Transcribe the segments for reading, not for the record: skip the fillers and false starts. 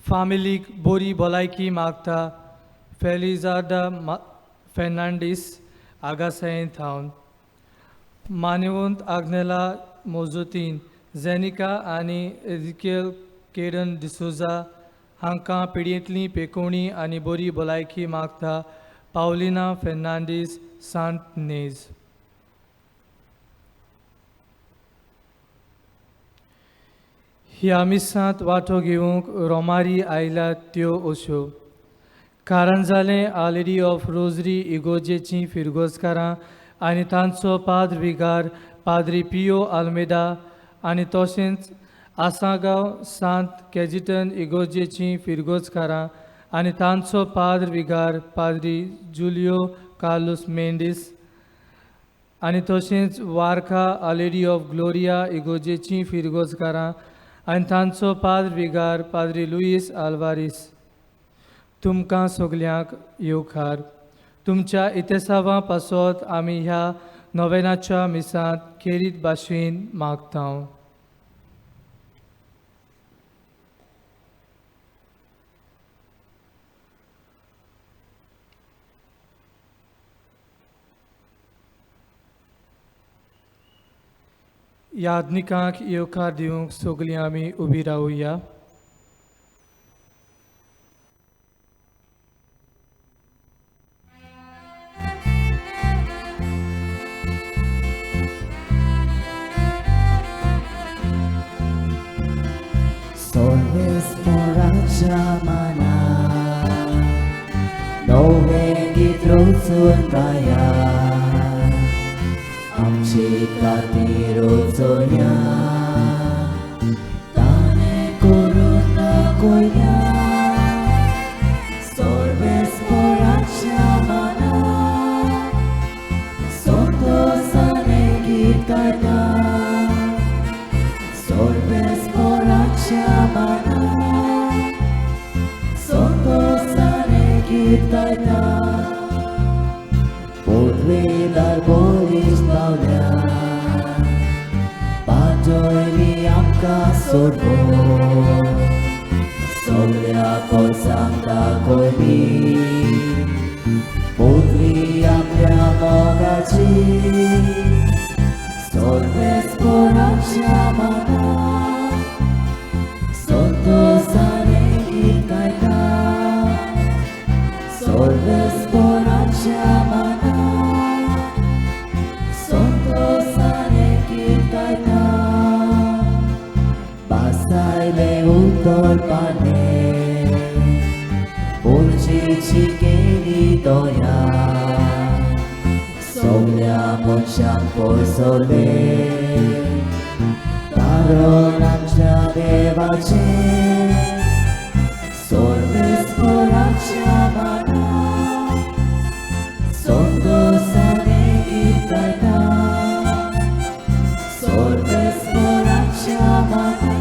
फामिलीक बरी भलायकी मागता फेलिजार्डा फेर्नांडीस आगासायेन थावन. मानेवंत आग्नेला मोजुतीन झेनिका आनी एजिकेल केडन डिसोजा हांकां पिडयेंतली पेकोवणी आनी बरी भलायकी मागता पावलिना फेर्नांडीस सांत नेज. ह्या मिसांत वांटो घेवंक रोमारी आयल्यात त्यो अश्यो कारण जालें आर ऑफ रोजरी इगोजेचीं फिरगोजकारां आनी तांचो पाद्र विगार पाद्री पियो आल्मेदा आनी तशेंच आसागांव सांत कॅजिटन इगोजेचीं फिरगोजकारां आनी तांचो पाद्र विगार पाद्री जुलियो कार्लूस मेंडीस आनी तशेंच वारखा आलेडी ऑफ ग्लोरिया इगोजेचीं फिरगोजकारां आनी तांचो पाद्र विगार पाद्री लुईस आल्वारीस. तुमकां सगल्यांक येवकार. तुमच्या इतिसावां पासत आमी ह्या नोवेनाच्या मिसांत खेरीत भाशेन मागता. याज्ञिकांक येवकार दिवंक सगलीं आमी उबी रावया. सोर्वेस्पोराच्या मना नवें गीत रचून गाया, आमचे खातीर रचोया, ताणें करून दाखोवया. सोर्वेस्पोराच्या मना संतोषाने गीत गायता, सोर्वेस्पोराच्या मना संतोषाने गीत गायता. पदवेदार बरीच पावल्या, पाटयली आमकां सोडून, सगल्या पोरसांक दाखयली पदवी आपल्या मोगाची. सोर्वेस्पोराच्या मना संतोषाने गीत गायता, सोर्वेस्पोराच्या मना संतोषाने गीत गायता. बासायले उतर पाने उर्जेची केली दया, सगल्या मनशांक पयसले कारण आमच्या देवाचें. सोर्वेस्पोराच्या मना संतोषाने गीत गायता, सोर्वेस्पोराच्या मना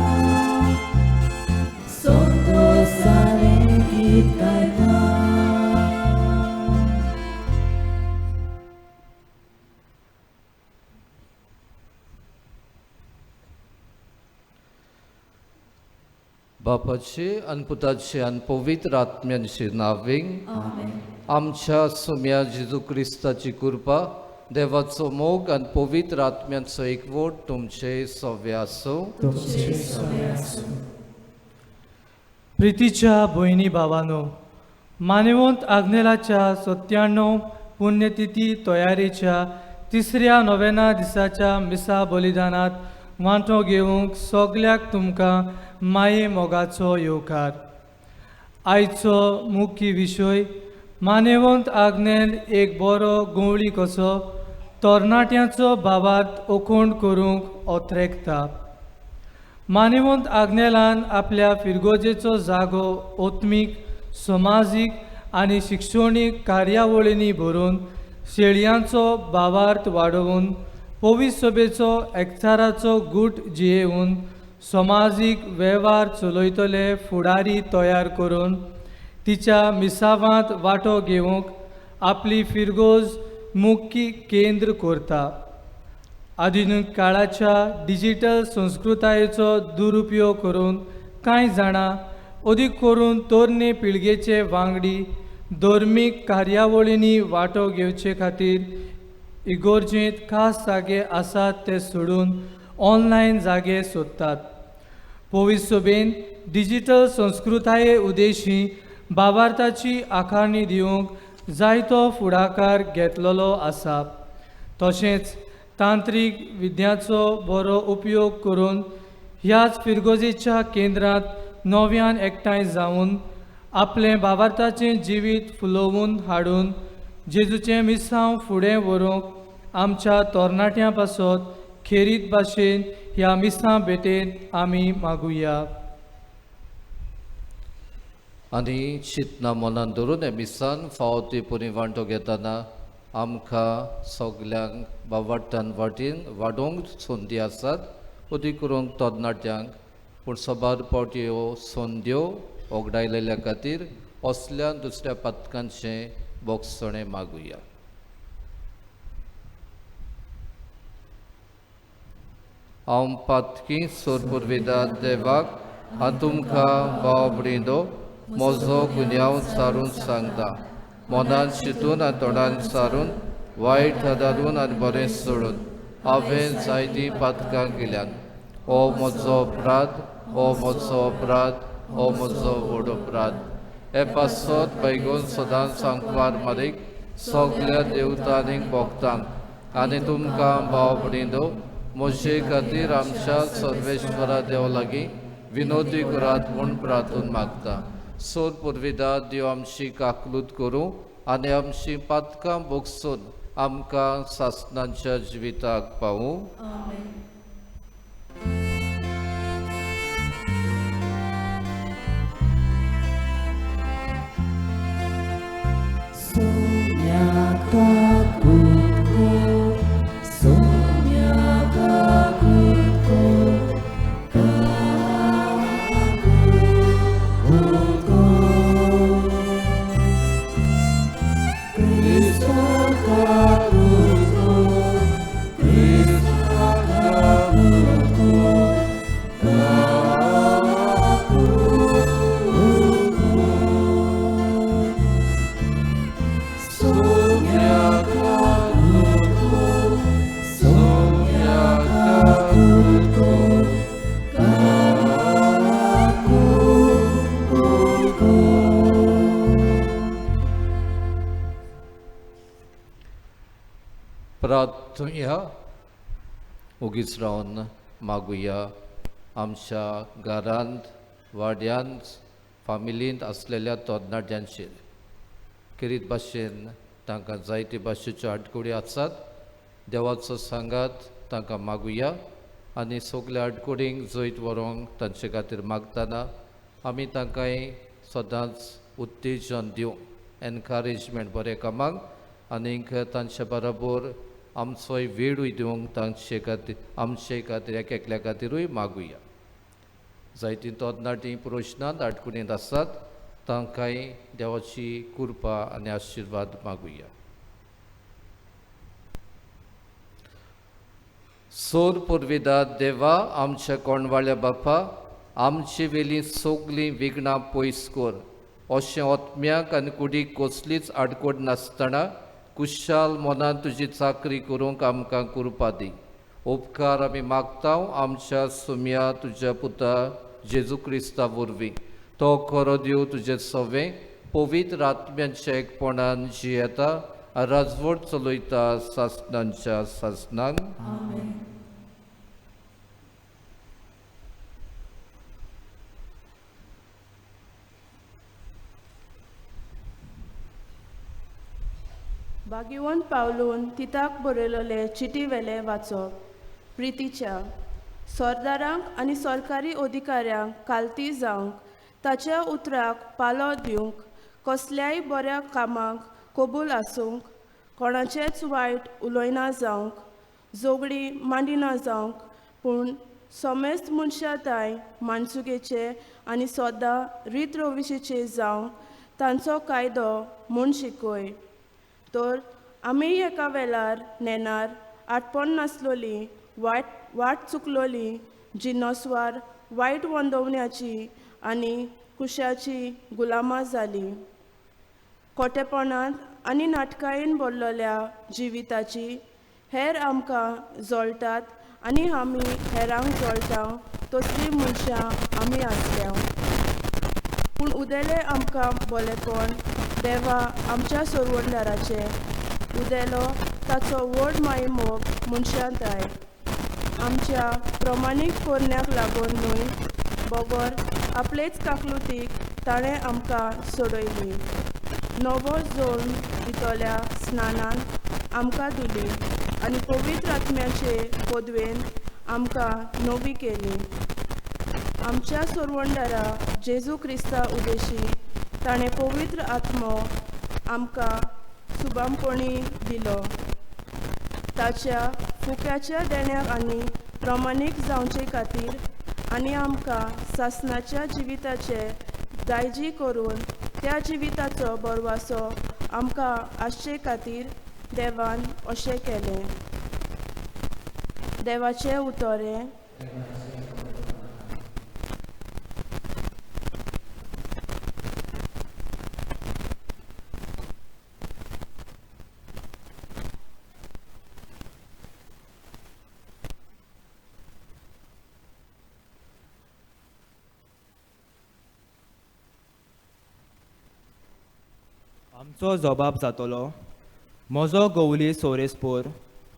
संतोषाने गीत गायता. बापाचे आनी पुताचे आनी पवित्र आत्म्यांचे नांवें आमच्या सोम्या जेजू क्रिस्ताची कृपा, देवाचो मोग आनी पवित्र आत्म्यांचो एकवट तुमचे सव्वे आसूं. प्रितीच्या भयणी भावानो, मानेवंत आग्नेलाच्या 97 पुण्यतिथी तयारेच्या तिसऱ्या नोवेना दिसाच्या मिसा बलिदानांत वांटो घेवंक सगल्याक तुमकां माये मोगाचो येवकार. आयचो मुख्य विशय मानेवंत आग्नेल एक बरो गवळी कसो तरणाट्यांचो भावार्थ ओखोंड करूंक ओथरेकता. मानेवंत आग्नेलान आपल्या फिरगोजेचो जागो आत्मीक, समाजीक आनी शिक्षणीक कार्यावळींनी भरून शेळयांचो भावार्थ वाडोवन पवित्र सभेचो एकचाराचो गूट जियेवन समाजीक वेव्हार चलयतले फुडारी तयार करून तिच्या मिसावांत वांटो घेवंक आपली फिरगोज मुख्य केंद्र करता. आधुनीक काळाच्या डिजिटल संस्कृतायेचो दुरुपयोग करून कांय जाणां अदीक करून तरणे पिळगेचे वांगडी धर्मीक कार्यावळींनी वांटो घेवचे खातीर इगोर्जेंत खास जागे आसात ते सोडून ऑनलायन जागे सोदतात. पवित्र सभेन डिजिटल संस्कृताये उद्देशी बाबार्थाची आकारणी दिवंक जायतो फुडाकार घेतलेलो आसा. तशेंच तांत्रीक विद्याचो बरो उपयोग करून ह्याच फिरगोजेच्या केंद्रांत नव्यान एकठांय जावन आपलें बाबार्थाचें जिवीत फुलोवन हाडून जेजूचें मिसांव फुडें व्हरूंक आमच्या तरणाट्यां पासत खेरीत भाशेन ह्या मिसां भेटेंत आमी मागुया. आनी चिंतना मनान धरून हे मिसान फावो ती पुरी वांटो घेतना आमकां सगल्यांक बाबाट्टान वाटीन वाडोवंक संदी आसात, अदीक करून तरणाट्यांक. पूण सबार फावटी ह्यो संद्यो ओगडायलेल्या खातीर असल्या दुसऱ्या पातकांचें बोगसणें मागुया. हांव पातकी सोरपुर्विदा देवाक आनी तुमकां भाव भयणींनो म्हजो गुन्यांव सारून सांगता. मनान चिंतून आनी तोंडान सारून वायट आदारून आनी बरें सोडून हांवें जायतीं पातकां केल्यात. हो म्हजो अपराध, हो म्हजो अपराध, हो म्हजो व्हड अपराध. हे पासत बैगून सदांच सांकवार मारीक सगल्या देवतांनी भोगतांक आनी तुमकां भाव भयणींनो म्हजे खातीर आमच्या सर्वेश्वरा देव लागीं विनोदी करात म्हूण प्रार्थून मागता. सोर पुर्विदा देव आमची काकलूत करूं आनी आमची पातकां भोगसून आमकां सासणाच्या जिविताक पावूं. प्रार्थुया. ओगीच रावन मागुया आमच्या घरांत, वाड्यांत, फामिलींत आसलेल्या तरणाट्यांचेर. खेरीत भाशेन तांकां जायते भाशेच्यो आडकुडी आसात. देवाचो सांगात तांकां मागुया आनी सगल्या आडकुडींक जैत व्हरूंक तांचे खातीर मागतना आमी तांकांय सदांच उत्तेजन दिवं, एनकरेजमेंट बरें कामाक, आनीक तांचे बरोबर आमचोय वेळूय दिवंक तांचे खातीर, आमचे खातीर एक एकल्या खातीरूय मागुया. जायतीं तरणाटीं प्रश्नांत आडकुणींत आसात, तांकांय देवाची कृपा आनी आशिर्वाद मागुया. सोर पुर्विदा देवा, आमच्या कोणवाळ्या बापा, आमचे वेलीं सगलीं विघ्नां पयस कर. अशें आत्म्याक आनी कुडीक कसलीच आडकोड नासतना कुशाल मनान तुजी चाकरी करूंक आमकां कृपा दी. उपकार आमी मागता आमच्या सुम्या तुज्या पुता जेजू क्रिस्ता वरवीं. तो खरो देव तुजें सवें पवित्र आत्म्यांच्या एकपणान जियेता राजवट चलयता सासणांच्या सासणांक. भाग्यवंत पावलून तिताक बरयलेले चिटी वेले वाचप. प्रितीच्या सरदारांक आनी सरकारी अधिकाऱ्यांक कालती जावंक, ताच्या उतराक पालो दिवंक, कसल्याय बऱ्या कामाक कबूल आसूंक, कोणाचेंच वायट उलयना जावंक, झगडी मांडिना जावंक, पूण समेस्त मनशां ताय माणसुकेचे आनी सदां रीत रविशेचे जावंक तांचो कायदो म्हूण शिकय. तर आमी एका वेळार नेणार आटपण नासलोली, वाट वाट चुकलोली, जिनोस्वार वायट वंदवण्याची आनी कुशाची गुलामां जालीं. खोटेपणांत आनी नाटकायेन भरलेल्या जिविताची हेर आमकां जळटात आनी आमी हेरांक जळटा तसलीं मनशां आमी आसल्या. पूण उदेलें आमकां बोलेपण देवा आमच्या सोरवणदाराचें उदेलो ताचो व्हड मायमोग मनशांत I आमच्या प्रमाणीक कोरण्याक लागून न्हय बगर आपलेच काकलुतीक ताणें आमकां सोडयली. नवो जोड दितल्या स्नानान आमकां दिली आनी पवित्र आत्म्याचे पदवेन आमकां नवी केली. आमच्या सोरवणदारा जेजू क्रिस्ता उदेशी ताणें पवित्र आत्मो आमकां सुबामपणी दिलो. ताच्या फुक्याच्या देण्याक आनी प्रमाणीक जावचे खातीर आनी आमकां सासणाच्या जिविताचे दायजी करून त्या जिविताचो बरवासो आमकां आसचे खातीर देवान अशें केलें. देवाचें उतरें. आमचो जबाब जातलो, म्हजो गवली सोरेस्पोर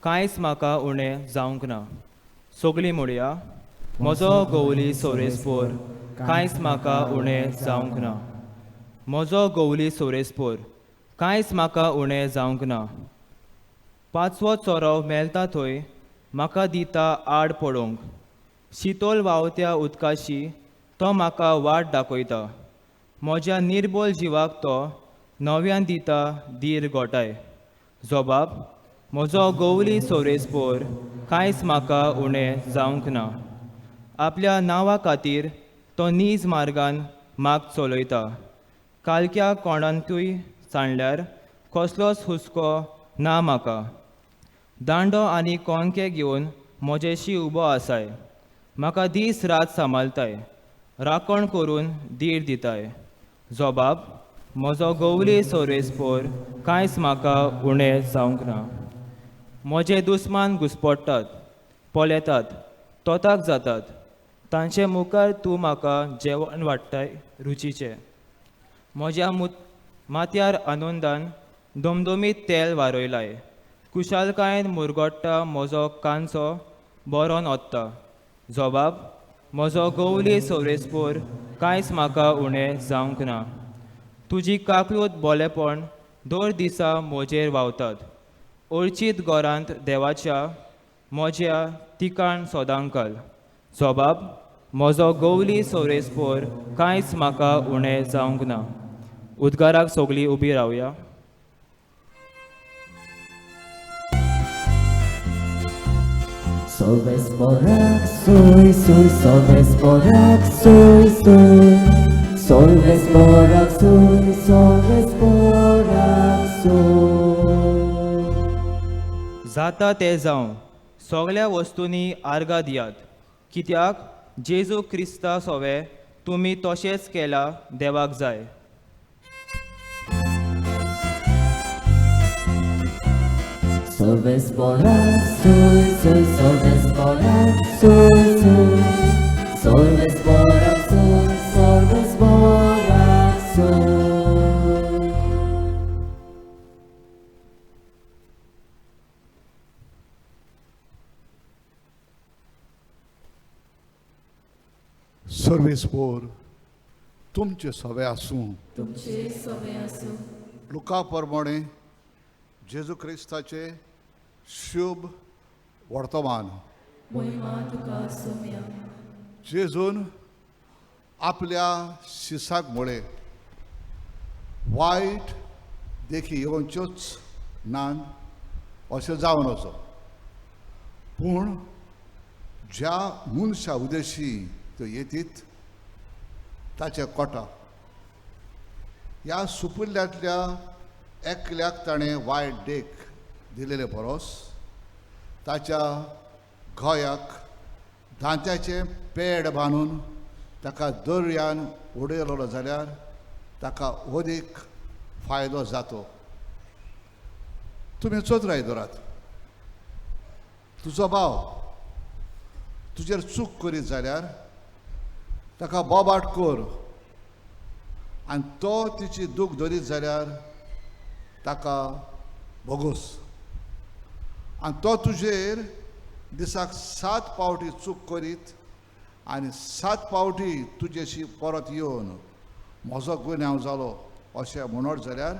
कांयच म्हाका उणें जावंक ना. सगळीं म्हणया, म्हजो गवली सोरेस्पोर कांयच म्हाका उणें जावंक ना. म्हजो गवली सोरेस्पोर कांयच म्हाका उणें जावंक ना. पांचवो चोरो मेळटा थंय म्हाका दिता आड पडोवंक, शितोल व्हांवत्या उदकाशी तो म्हाका वाट दाखयता. म्हज्या निर्बोल जिवाक तो नव्यान दिता धीर गोठाय. जबाब, म्हजो गवली सोरेस्पोर कांयच म्हाका उणें जावंक ना. आपल्या नांवा खातीर तो नीज मार्गान म्हाका चलयता. कालक्या कोणांतूय सांडल्यार कसलोच हुस्को ना म्हाका. दांडो आनी कोंके घेवन म्हजेशी उबो आसाय, म्हाका दीस रात सांबाळताय, राखण करून धीर दिताय. जबाब, म्हजो गवली सोरेस्पोर कांयच म्हाका उणें जावंक ना. म्हजे दुस्मान घुसपडटात, पळयतात, तोताक जातात, तांचे मुखार तूं म्हाका जेवण वाडटाय रुचीचें. म्हज्या माथ्यार आनंदान दमदमीत तेल वारयलाय, कुशालकायेन मुरगोट्टा म्हजो कांचो बरोन ओत्ता. जबाब, म्हजो गवली सोरेस्पोर कांयच म्हाका उणें जावंक ना. तुजी काकलूत बोलेपण दर दिसा म्हजेर व्हांवतात, अळचीत घरांत देवाच्या म्हज्या तिकाण सोदांकाल. जबाब, म्हजो गवली सोरेस्पोर कांयच म्हाका उणें जावंक ना. उद्गाराक सगळीं उबी रावया. Solves soy, soy, solves borak, soy, soy. Solves borak, soy, solves borak, soy. जाता तें जावं, सगळ्या वस्तूंनी आर्गां दियात, कित्याक जेजू क्रिस्ता सोवे तुमी तशेंच केलां देवाक जाय. Solves borak, soy, soy, solves borak, soy, soy. Solves borak, soy, solves borak, soy. Service पोर तुमचे सवे आसूं. तुमचे सवे आसूं. लुका प्रमाणे जेजू क्रिस्ताचे शुभ वर्तमान. मोहिमा तुका सोम्या. जेजून आपल्या शिसाक म्हळें, वायट देखी येवच्योच नान अशें जावन वचो, पूण ज्या मनशा उदेशी त्यो येतीत ताचे कोटा. ह्या सुपुल्ल्यांतल्या एकल्याक ताणें वायट देख दिलेले परस ताच्या गळ्याक दांत्याचें पेड बांदून ताका दर्यान उडयलो जाल्यार ताका अदीक फायदो जातो. तुमी चतुराय धरात. तुजो भाव तुजेर चूक करीत जाल्यार ताका बोबाट कर आनी तो तिची दूख धरीत जाल्यार ताका भोगोस. आनी तो तुजेर दिसाक 7 पावटी चूक करीत आनी 7 पावटी तुजेशी परत येवन म्हजो गुन्यांव जालो अशें म्हणत जाल्यार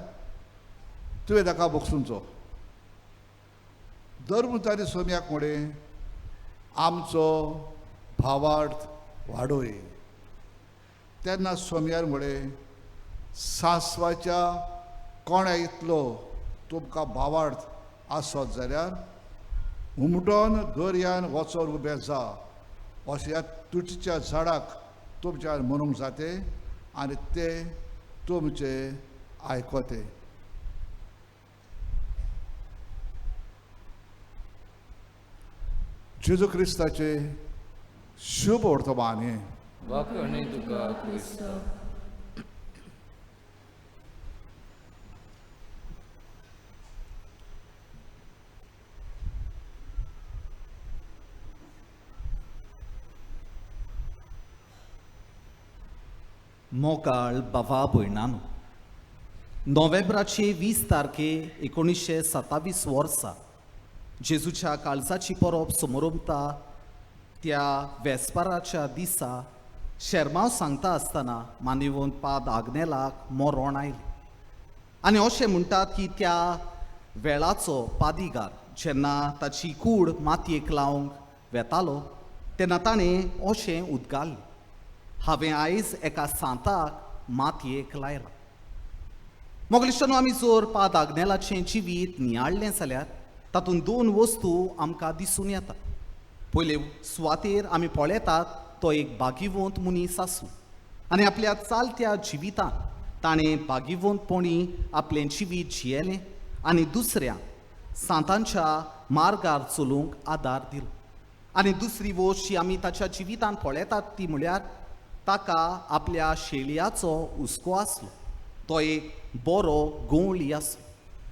तुवें ताका बगसुचो. धर्मतारी सोम्याक म्हणें आमचो भावार्थ वाडोय. तेन्ना सोम्यार म्हळें सांसवाच्या कोणा इतलो तुमकां भावार्थ आसत जाल्यार हुमटोन दर्यान वचोन उबें जा अशें ह्या तुटीच्या झाडाक तुमच्यान म्हणूंक जाते आनी ते तुमचे आयकते. जेजू क्रिस्ताचे शुभ वर्तमान हें. वाकणे तुका क्रिस्ता. मोगाळ बाबा भयणानो, नोव्हेंबराचे 20 तारखे 1927 वर्सा जेजूच्या काळजाची परब समोरमता त्या वेस्पाराच्या दिसा शेरमांव सांगता आसतना मानेवंत पाद आग्नेलाक मरण आयलें. आनी अशें म्हणटात की त्या वेळाचो पादिगार जेन्ना ताची कूड मातयेक लावंक वेतालो तेन्ना ताणें अशें उदगारलें, हांवें आयज एका सांताक मातयेक लायला. मोगलिश्टानो, आमी जर पाद आग्नेलाचें जिवीत नियाळ्ळें जाल्यार तातूंत 2 वस्तू आमकां दिसून येता. पयले सुवातेर आमी पळयतात तो एक भागिवंत मनीस आसूं आनी आपल्या चालत्या जिवितांत ताणें भागिवंतपणी आपलें जिवीत जियेलें आनी दुसऱ्या सांतांच्या मार्गार चलूंक आदार दिलो. आनी दुसरी वस्त जी आमी ताच्या जिवितांत पळयतात ती म्हळ्यार ताका आपल्या शेळयाचो हुस्को आसलो. तो एक बरो गवळी आसलो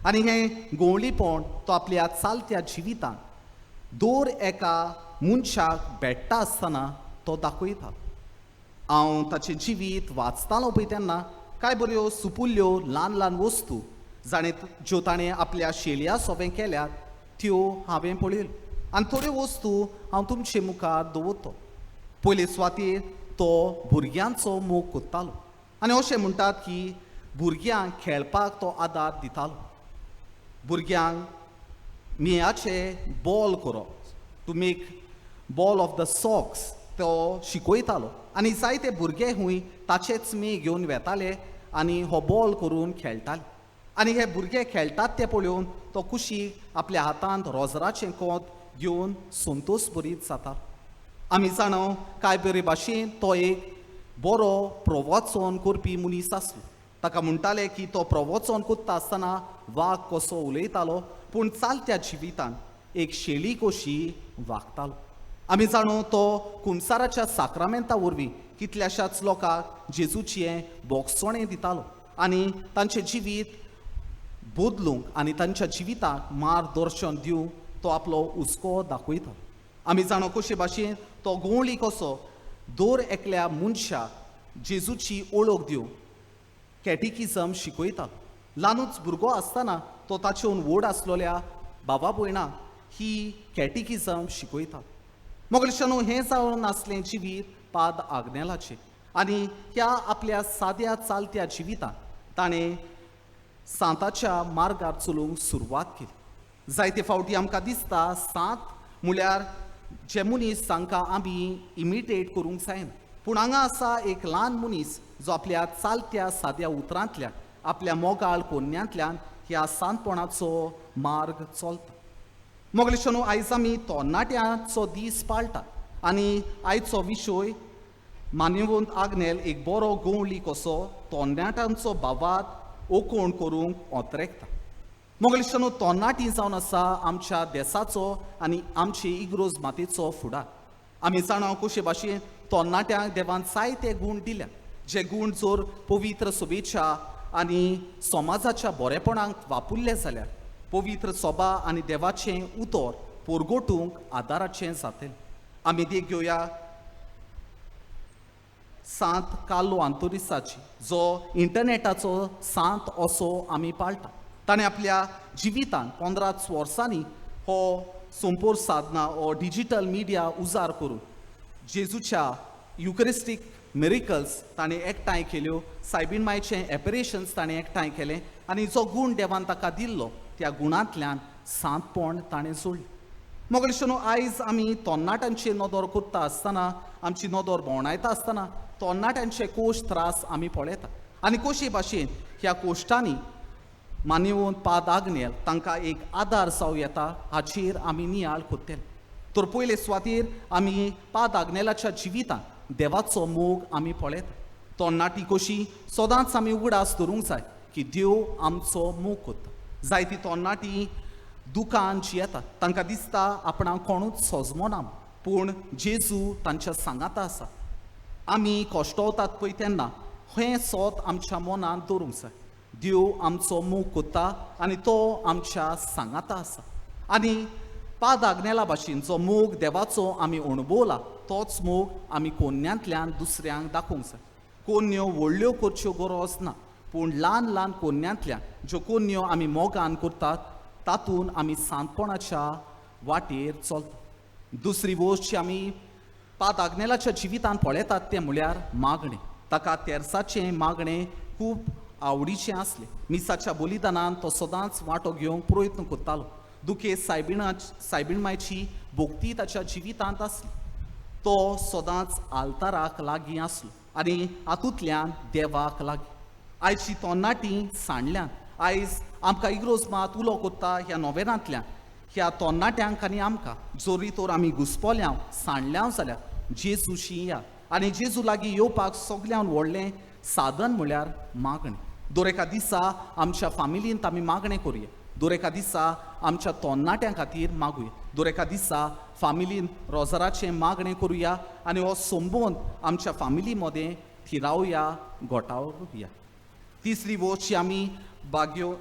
आनी हें गवळीपण तो आपल्या चालत्या जिवितांत दर एका मनशाक भेट्टा आसतना तो दाखयता. हांव ताचें जिवीत वाचतालो पळय तेन्ना कांय बऱ्यो सुपुल्ल्यो ल्हान ल्हान वस्तू जाणें ज्यो ताणें आपल्या शेळया सोबें केल्यात त्यो हांवें पळयल्यो आनी थोड्यो वस्तू हांव तुमचे मुखार दवरतो. पयले सुवातेर तो भुरग्यांचो मोग करतालो आनी अशें म्हणटात की भुरग्यांक खेळपाक तो आदार दितालो. भुरग्यांक मेयाचे बॉल करप, to make ball of the socks तो शिकयतालो आनी जायते भुरगे हूंय ताचेच मे घेवन वेताले आनी हो बॉल करून खेळटाले. आनी हे भुरगे खेळटात ते पळोवन तो कुशीक आपल्या हातांत रोजराचें कोत घेवन संतोश बरीत जाता. आमी जाणा कांय बरे भाशेन तो एक बरो प्रवचन करपी मनीस आसलो. ताका म्हणटाले की तो प्रवचन करता आसतना वाग कसो उलयतालो पूण चालत्या जिवितांत एक शेळी कशी वागतालो. आमी जाणो तो कुमसाराच्या साक्रामेंता वरवीं कितल्याशाच लोकांक जेजूचें बोगसणें दितालो आनी तांचें जिवीत बदलूंक आनी तांच्या जिविताक मार्गदर्शन दिवंक तो आपलो हुस्को दाखयता. आमी जाणो कशे भाशेन तो गवळी कसो दर एकल्या मनशाक जेजूची ओळख दिवंक कॅटिकिजम शिकयता. ल्हानूच भुरगो आसतना तो ताचेहून व्हड आसलेल्या बाबा भयणाक ही कॅटिकिजम शिकयता. मोगलिशानो, हें जावन आसलें जिवीत पाद आग्नेलाचें आनी ह्या आपल्या साद्या चालत्या जिवितांत ताणें सांताच्या मार्गार चलूंक सुरवात केली. जायते फावटी आमकां दिसता सांत म्हळ्यार जे मनीस तांकां आमी इमिटेट करूंक जायना, पूण हांगा आसा एक ल्हान मनीस जो आपल्या चालत्या साद्या उतरांतल्यान आपल्या मोगाळ कोन्यांतल्यान ह्या सांतपणाचो मार्ग चलता. मोगलेशानो, आयज आमी तरणाट्यांचो दीस पाळटात आनी आयचो विशय मान्यवंत आग्नेल एक बरो गवळी कसो तरणाट्यांचो भावात ओकोण करूंक ओतरेकता. मोगलेशानो, तरणाटी जावन आसा आमच्या देसाचो आनी आमचे इग्रोज मातेचो फुडार. आमी जाणा कशे भाशेन तरणाट्यांक देवान जायते गूण दिल्या, जे गूण जर पवित्र सभेच्या आनी समाजाच्या बरेपणाक वापुरले जाल्यार पवित्र सभा आनी देवाचें उतर पोरगोटूंक आदाराचें जातलें. आमी देख घेवया सांत कार्लो आंतोरिसाची, जो इंटरनेटाचो सांत असो आमी पाळटा. ताणें आपल्या जिवितान 15 वर्सांनी हो संपोर साधना हो डिजिटल मिडिया उजार करून जेजूच्या युकरिस्टीक मिरिकल्स ताणें एकठांय केल्यो, सायबीण मायचें एपरेशन्स ताणें एकठांय केलें आनी जो गूण देवान ताका दिल्लो त्या गुणांतल्यान सांतपण ताणें जोडलें. मोगलेशनो आयज आमी तरणाट्यांचे नदर करता आसतना, आमची नदर भोंवणायता आसतना तरणाट्यांचे कोश त्रास आमी पळयता आनी कशे भाशेन ह्या कोश्टांनी मानिवून पाद आग्नेल तांकां एक आदार जावं येता हाचेर आमी नियाळ करतले. तर पयले सुवातेर आमी पाद आग्नेलाच्या जिवितांत देवाचो मोग आमी पळयता. तरणाटी कशी सदांच आमी उगडास धरूंक जाय की देव आमचो मोग करता. जायती तरणाटी दुकान जियेतात, तांकां दिसता आपणाक कोणूच सोजमोना, पूण जेजू तांच्या सांगाता आसा. आमी कश्टवतात पळय तेन्ना हें सोत आमच्या मनांत दवरूंक जाय. देव आमचो मोग करता आनी तो आमच्या सांगाता आसा. आनी पाद आग्नेला भाशेन जो मोग देवाचो आमी अणभवला तोच मोग आमी कोन्यांतल्यान दुसऱ्यांक दाखोवंक जाय. कोन्यो व्हडल्यो करच्यो गरज ना, पूण ल्हान ल्हान कोन्यांतल्यान ज्यो कोन्यो आमी मोगान करतात तातूंत आमी सांतपणाच्या वाटेर चलता. दुसरी वस्त जी आमी पाद आग्नेलाच्या जिवितान पळयतात तें म्हळ्यार मागणें. ताका तेर्साचें मागणें खूब आवडीचें आसलें. मिसाच्या बलिदानान तो सदांच वांटो घेवंक प्रयत्न करतालो. दुखे सायबीण मायची भक्ती ताच्या जिवितांत आसली. तो सदांच आल्ताराक लागीं आसलो आनी हातूंतल्यान देवाक लागीं. आयची तरणाटी सांडल्यान आयज आमकां इग्रोज मात उलो करता ह्या नोवेनांतल्यान ह्या तरणाट्यांक आनी आमकां जोरी तर आमी घुसपोल्यांव सांडल्यांव जाल्यार जेजूशी या आनी जेजू लागीं येवपाक सगल्यांत व्हडलें साधन म्हळ्यार मागणें. दर एका दिसा आमच्या फामिलींत आमी मागणें करुया, दर एका दिसा आमच्या तरणाट्यां खातीर मागुया, दर एका दिसा फामिलीन रोजराचें मागणें करुया आनी हो संबंद आमच्या फामिली मदें थिरावया, गोठावया. तिसरी वस्त जी आमी बाग्यो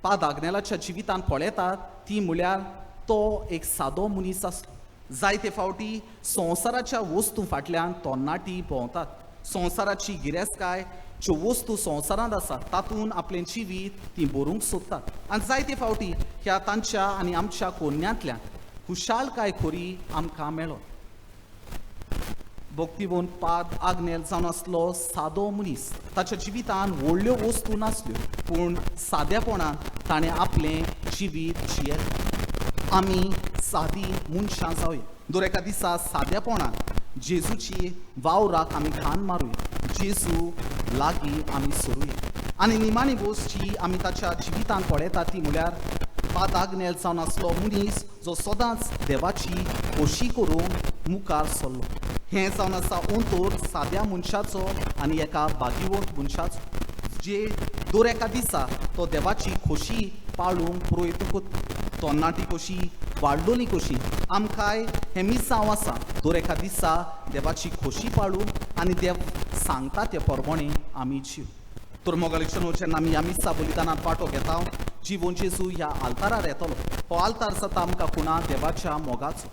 पाद आग्नेलाच्या जिवितान पळयतात ती म्हळ्यार तो एक सादो मनीस आसलो. जायते फावटी संवसाराच्या वस्तू फाटल्यान तरणाटी भोंवतात. संवसाराची गिरेस्तकाय ज्यो वस्तू संवसारांत आसा तातूंत आपलें जिवीत ती भरूंक सोदतात आनी जायते फावटी ह्या तांच्या आनी आमच्या कोन्यांतल्यान खुशालकाय खोरी आमकां मेळो. भक्तिवन पाद आग्नेल जावन आसलो सादो मनीस. ताच्या जिवितान व्हडल्यो वस्तू नासल्यो, पूण सादेपणान ताणें आपलें जिवीत जियेलें. आमी सादी मनशां जावया. दर एका दिसा सादेपणान जेजूची वावराक आमी खान मारुया, जेजू लागीं आमी सरुया. आनी निमाणी वस्त जी आमी ताच्या जिवितान पळयता ती म्हळ्यार पाद आग्नेल जावन आसलो मनीस जो सदांच देवाची खोशी करूंक मुखार सरलो. हें जावन आसा अंतर साद्या मनशाचो आनी एका भाग्यवंत मनशाचो, जे दर एका दिसा तो देवाची खोशी पाळूंक प्रयत्न करता. तरणाटी कशी वाडलोली कशी आमकांय हें मिसांव आसा दर एका दिसा देवाची खोशी पाळून आनी देव सांगता ते परमणे आमी जीव. तर मोगालेक्षनो जेन्ना आमी ह्या मिसा बलिदानांत वांटो घेता जिवन जेजू ह्या आल्तारार येतलो. हो आल्तार जाता आमकां खुणा देवाच्या मोगाचो.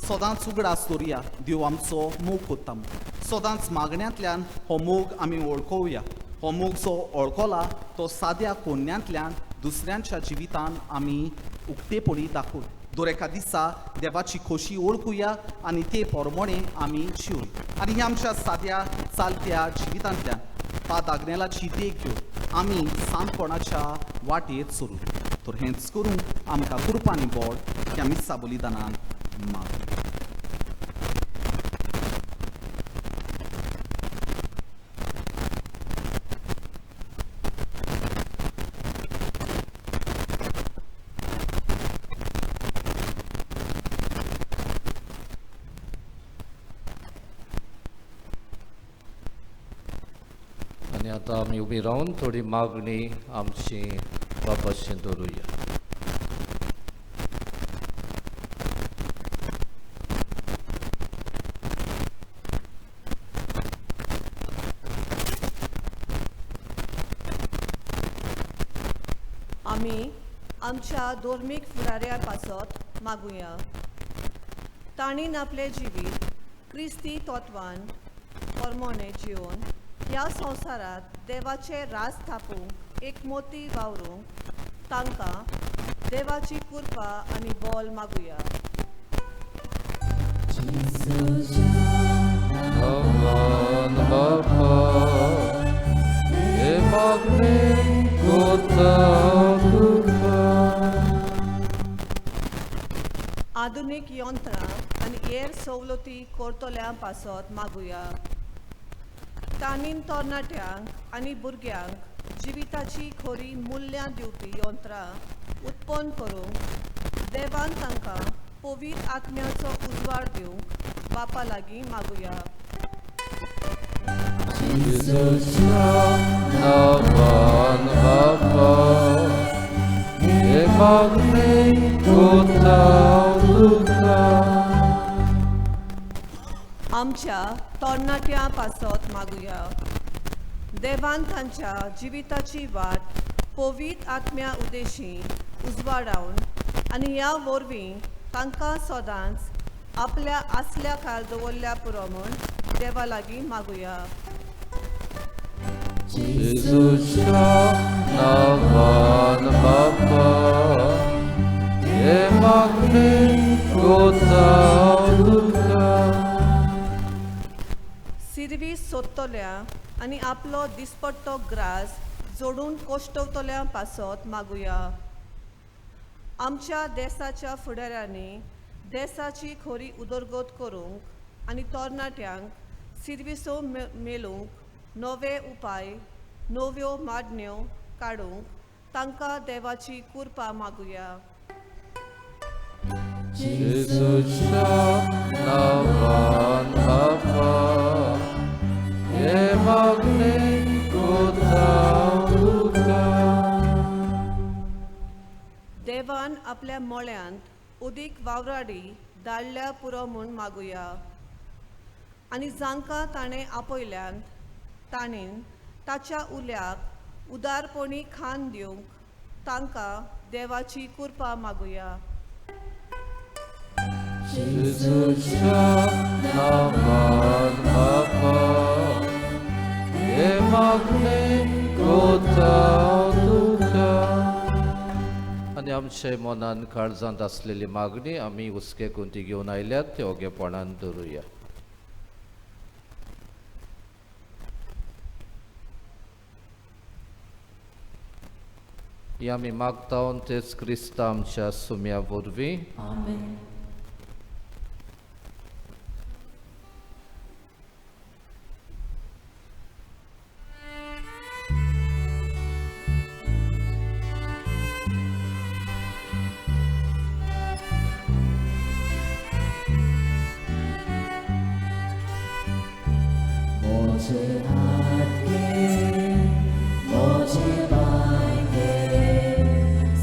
सदांच उगडास दवरुया देव आमचो मोग करता म्हूण. सदांच मागण्यांतल्यान हो मोग आमी वळखोवया. हो मोग जो वळखला तो साद्या कोन्यांतल्यान दुसऱ्यांच्या जिवितान आमी उक्तेपणी दाखोवया. दर एका दिसा देवाची खोशी वळखुया आनी ते परमणे आमी जिवया. आनी ह्या आमच्या साद्या चालत्या जिवितांतल्यान पाद आग्नेलाची देख घेवन आमी सांतपणाच्या वाटेर चलूया. तर हेंच करूंक आमकां कुरपानी बोड ह्या मिसा बलिदानान माग. आनी आतां आमी उबी रावन थोडी मागणी आमची बापाशी दवरुया. आमी आमच्या धर्मीक फुडाऱ्या पासत मागुया. तांणी आपलें जिवीत क्रिस्ती तत्वान परमोणें जिवन ह्या संवसारांत देवाचें राज थापूंक एक मोती वावरूंक तांकां देवाची कृपा आनी बोल मागुया. नांवान बापा हे मागणें कोता तुका. आधुनीक यंत्रां आनी हेर सवलती करतल्यां पासत मागुया. तांणी तरणाट्यांक आनी भुरग्यांक जिविताची खरी मुल्यां दिवपी यंत्रां उत्पन्न करूंक देवान तांकां पवित्र आत्म्याचो उजवाड दिवंक बापा लागीं मागुया. जेजूच्या नांवान बापा हे मागणें कोता तुका. आमच्या तरणाट्यां पासत मागुया. देवान तांच्या जिविताची वाट पवित्र आत्म्या उदेशी उजवाडावन आनी ह्या वरवीं तांकां सदांच आपल्या आसल्या खाल दवरल्या पुरो म्हूण देवा लागीं मागुया. जेजूच्या नांवान बापा हे मागणें कोता तुका. सिर्वीस सोदतल्या आनी आपलो दिसपट्टो ग्रास जोडून कोश्टवतल्या पासत मागुया. आमच्या देसाच्या फुडाऱ्यांनी देसाची खरी उदरगत करूंक आनी तरणाट्यांक सिर्विसो मेळूंक नवे उपाय नव्यो माडण्यो काडूंक तांकां देवाची कृपा मागुया. जेजूच्या नांवान बापा हे मागणें कोता तुका. देवान आपल्या मळ्यांत उदीक वावराडी धाडल्या पुरो म्हूण मागुया. आनी जांकां ताणें आपयल्यात ताणें ताच्या उल्याक उदारपणी खान दिवंक तांकां देवाची कृपा मागुया. जेजूच्या नांवान बापा हे मागणें कोता तुका. आनी आमचे मनान काळजांत आसलेली मागणी आमी हुस्के कुंती घेवन आयल्यात ते ओगेपणान धरुया. ही आमी मागता तेच क्रिस्ता आमच्या सुम्या वरवीं. आमेन. मोजे हात घे, मोजे पांय घे,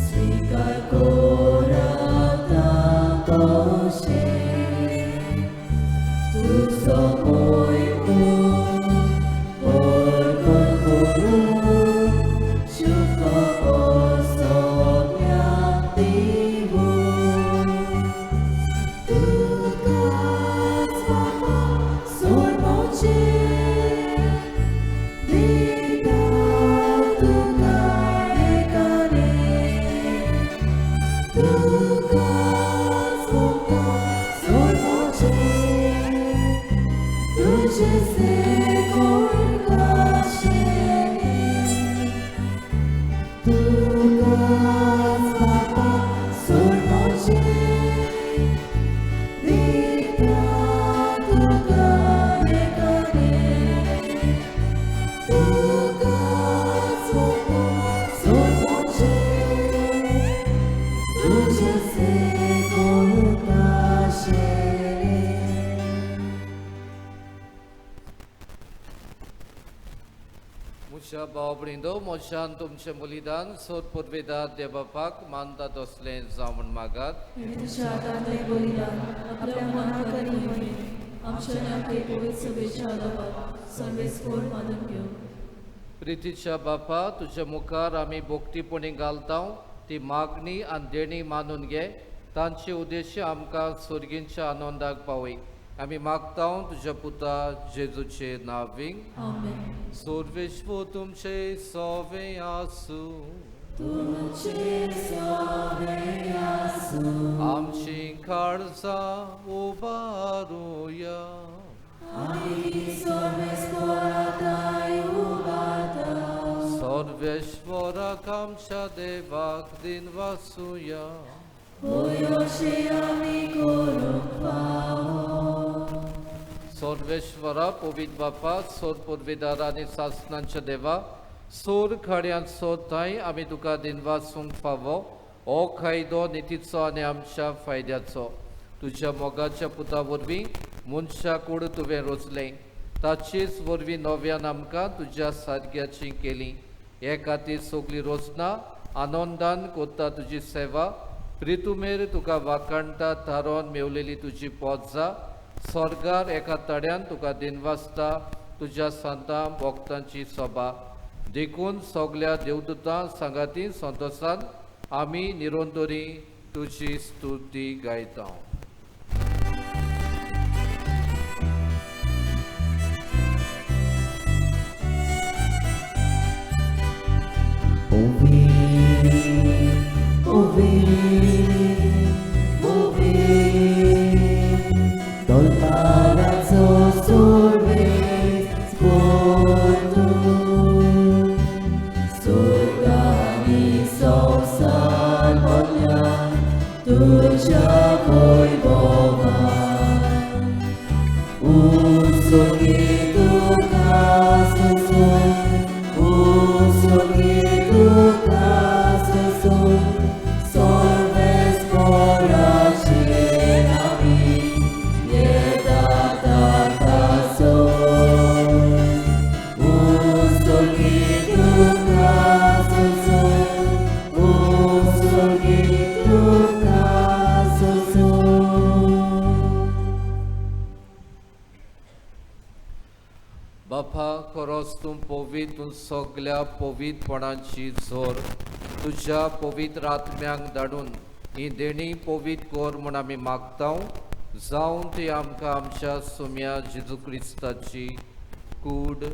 स्वीकार कोराता तोशे. तुजो मोय परगट करूं, शुभ सगळ्यांक दिवूं. तुकाच बापा सोडपाचें दिता तुका एकाने. तुकाच बापा सोडपाचें तुजें कोण कशें. तुकाच बापा सोडपाचें दिता तुका एकाने. तुकाच बापा सोडपाचें तुजें कोण कशें. म्हज्या भाव भयणींनो, म्हज्यान तुमचें बलिदान सोद पुर्वेदार देवबापाक मानता तसलें जावं म्हूण मागात. आनी तुज्या हातांतलें बलिदान आपल्या मनाक आनी होय आमच्या नाके पवित्र सभेच्या आदाबाक सर्वेस्पोर मानून घेवं. प्रितीच्या बापा, तुज्या मुखार आमी भोक्तीपणी घालता ती मागणी आनी देणी मानून घे. तांचे उद्देश्य आमकां सोर्गींच्या आनंदाक पावय. आमी मागता तुज्या पुता जेजूचे नावींग. आमेन. सर्वेश्वर तुमचे सवे आसूं. तुमचे सवे आसूं. आमची काळजां उबारुया. आनी सर्वेस्पराताय उबारता. सर्वेश्वराक आमच्या देवाक दिन वासुया. होय अशें आमी करूंक फावो. सर्वेश्वरा पवित्र बापा, सोर पुर्विदार आनी सासनांच्या देवा, सोर खाड्यांचो थंय आमी तुका दिनवासूंक फावो. हो कायदो नितीचो आनी आमच्या फायद्याचो. तुज्या मोगाच्या पुता वरवीं मनशा कूड तुवें रोचलें, ताचेच वरवीं नव्यान आमकां तुज्या सारक्याची केली. हे खातीर सगळी रोचना आनंदान कोत्ता तुजी सेवा. प्रितुमेर तुका वाखाणटा थारोवन मेवलेली तुजी पोजा स्वर्गार एका तड्यान तुका दिनवासता तुज्या सांतां भक्तांची सभा. देखून सगल्या देवदूतां सांगाती संतोसान आमी निरंतरी तुजी स्तुती गायता. बापा खरोच तूं पवित्र, तूं सगल्या पवित्रपणाची जोर तुज्या पवित्र आत्म्यांक धाडून ही देणी पवित्र कर म्हूण आमी मागता. जावन ती आमकां आमच्या सुम्या जेजू क्रिस्ताची कूड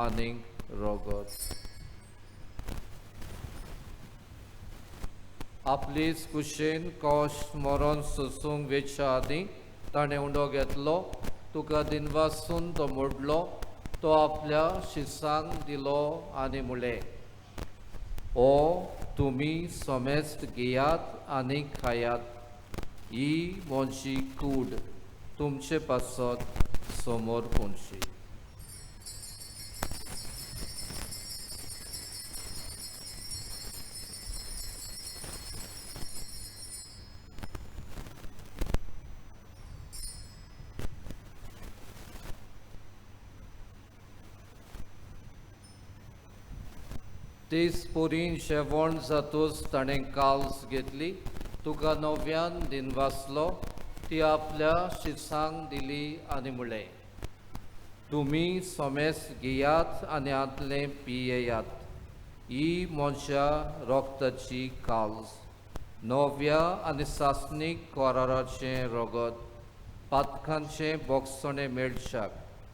आनीक रगत. आपलीच कुशेन कश्ट मरण सोसूंक वेच्या आदीं ताणें उंडो घेतलो, तुका दिनवासून तो मोडलो, तो आपल्या शिसांक दिलो आनी म्हणलें, ओ तुमी समेस्त घेयात आनी खायात, ही म्हजी कूड तुमचे पासत समोर पोंची. तेच पोरीन शेवण जातूच ताणें काल्स घेतली, तुका नव्यान दिनवासलो, ती आपल्या शिसांक दिली आनी म्हणलें, तुमी सोमेस घेयात आनी आंतलें पियेयात, ही म्हज्या रोगताची काल्स, नव्या आनी सासणीक कराराचें रगत, पातकांचें बोगसणें मेळशाक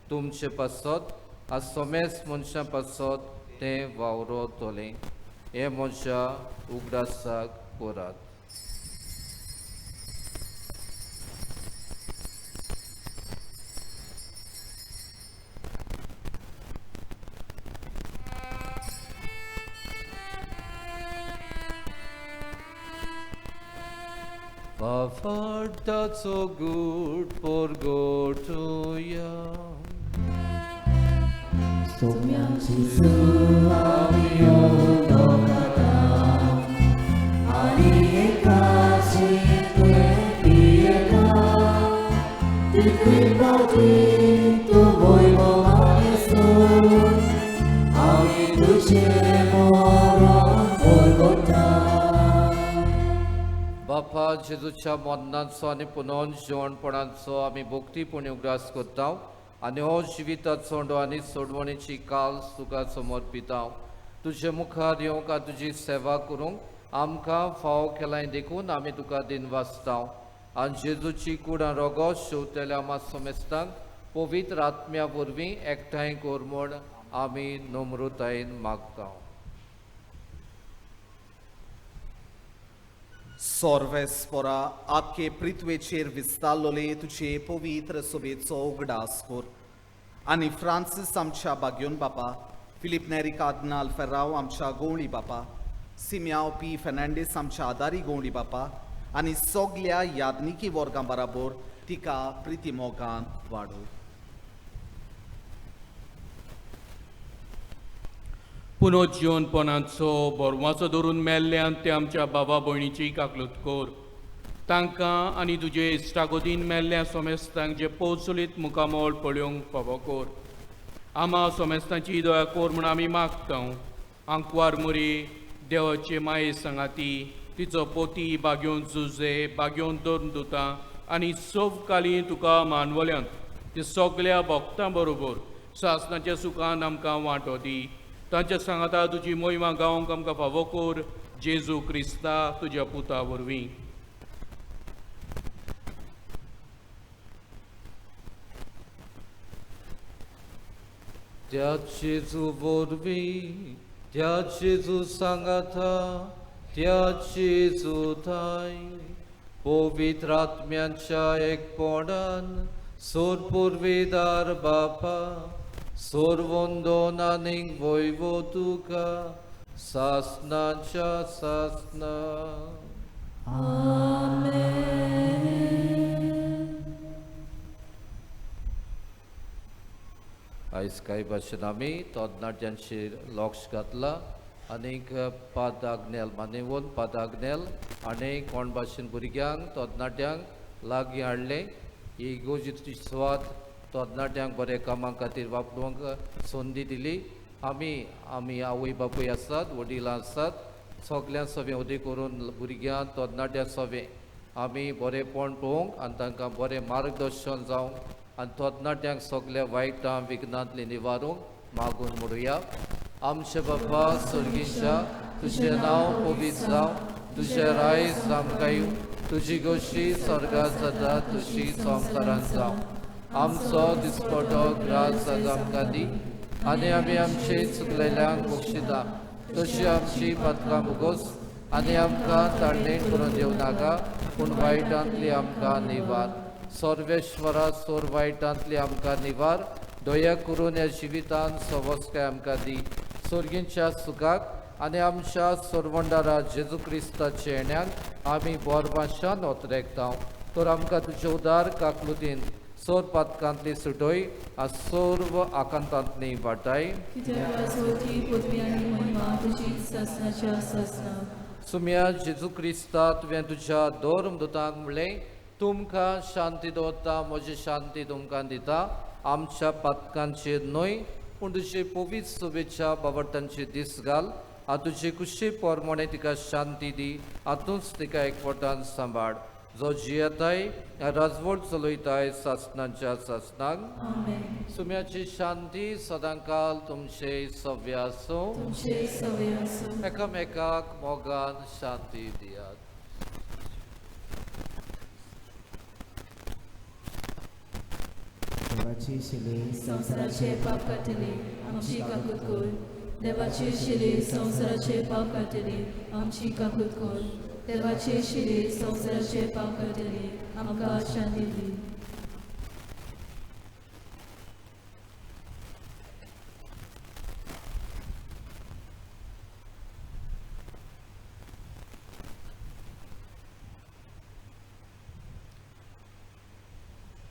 तुमचे पासत आनी सोमेस मनशां पासत तें वावरतलें. हें म्हज्या उगडासाक करात. बाफाटाचो गूट पोरगोटुया. बापा जेजूच्या मरणाचो आनी पुनोन जिवणपणाचो आमी भक्तीपूर्ण उगडास करता आनी हो जिविताचो उंडो आनी सोडवणेची काल तुका समर्पिता. तुजे मुखार येवंक आनी तुजी सेवा करूंक आमकां फाव केलाय देखून आमी तुका दिनवासता आनी जेजूची कुडां रोगो शेवतेल्या आमा समेस्तांक पवित्र आत्म्या वरवीं एकठांय कर म्हूण आमी नम्रतायेन मागता. सोर्वेस्पोरा आख्खे पृथ्वेचेर विस्तारलोले तुजे पवित्र सोबेचो उगडास कर आनी फ्रांसीस आमच्या बाग्योन बापा, फिलीप नेरी कार्दनाल फेर्राव आमच्या गोवळी बापा, सिम्याव पी फेर्नांडीस आमच्या आदारी गोवळी बापा आनी सगल्या यादनिकी वर्गां बराबर तिका प्रिती मोगान वाडो. पुनोज्जीवनपणाचो बोरवाचो धरून मेल्ल्यान ते आमच्या बाबा भयणीची काकलूत कर. तांकां आनी तुजे इश्टागोदीन मेल्ल्या सोमेस्तांक जे पोचलीत मुखामोळ पळोवंक फावो कर. आमा सोमेस्तांची दया कर म्हूण आमी मागता. आंकवार मुरी देवाचे माये सांगाती तिचो पोती बागेवन जुजे बागेवन धरून दुता आनी सोवकाली तुका मानवल्यांत ते सगल्या भक्तां बरोबर सासनाच्या सुखान आमकां वांटो दी. तांच्या सांगाता तुजी मोहिमा गावंक आमकां फावो कर जेजू क्रिस्ता तुज्या पुता वरवीं. त्या जेजू वरवीं, त्या जेजू सांगाता, त्या जेजू थांय पवित्र आत्म्यांच्या एकपणान सोरपुर्वेदार बापा सोरवंदोन आनीक वैवो तुका सासनाच्या सासना. आयज कांय भाशेन आमी तरणाट्यांचेर लक्ष घातलां आनीक पादाग्नेल मानेवन पादाग्नेल आनी कोण भाशेन भुरग्यांक तरणाट्यांक लागीं हाडलें. ही इगोर्जेची सुवात तरणाट्यांक बऱ्या कामां खातीर वापरूंक संदी दिली. आमी आमी आवय बापूय आसात, वडिलां आसात, सगळ्यां सवें उदी करून भुरग्यां तरणाट्यां सवें आमी बरेंपण पळोवंक आनी तांकां बरें मार्गदर्शन जावंक आनी तरणाट्यांक सगल्या वायटां विघ्नांतली निवारूंक मागून म्हणुया. आमचे बाबा स्वर्गीच्या, तुजें नांव पवित्र जावं, तुजें रायज आमकां येवं, तुजी गोशी स्वर्गांत जाता तशी संवसारांत जावं. आमचो दिसपटो ग्रास आज आमकां दी आनी आमी आमचे चुकलेल्यांक बक्षिता तशी आमची पातकां मुगोस आनी आमकां ताळणेट करून दिवं नाका, पूण वायटांतली आमकां निवार. सर्वेश्वरा सोर वायटांतली आमकां निवार, दया करून ह्या जिवितान सवस्काय आमकां दी. स्वर्गींच्या सुखाक आनी आमच्या सोरवंडारा जेजू क्रिस्ताच्या येण्याक आमी बोरभाशान ओतरेकता. तर आमकां तुजे उदार काकलुतीन सोर पातकांतली सुटय आनी सर्व आकांतांतली वाटाय. सुम्या जेजू क्रिस्ता, तुवें तुज्या धर्म दुतांक म्हणलें, तुमकां शांती दवरता, म्हजी शांती तुमकां दिता. आमच्या पातकांचेर न्हय पूण तुजे पवित्र शुभेच्छा बाबडटांचे दीस घाल आनी तुजे कुशी प्रमाणे तिका शांती दी. आतूंच तिका एकवटान सांबाळ, जो जियेताय राजवट चलयताय सासनाच्या सासनाक. सुम्याची शांती सदांकाल तुमचे सव्य आसूं. एकामेकाक मोगान शांती दियात. देवाची शिले संवसाराचे पाप काडटली आमची काकूत कर. देवाची शिले संवसाराचे पाप काडटली आमची काकूत कर. देवाची शिले संवसाराचे पाप काडटली आमकां शांती दी.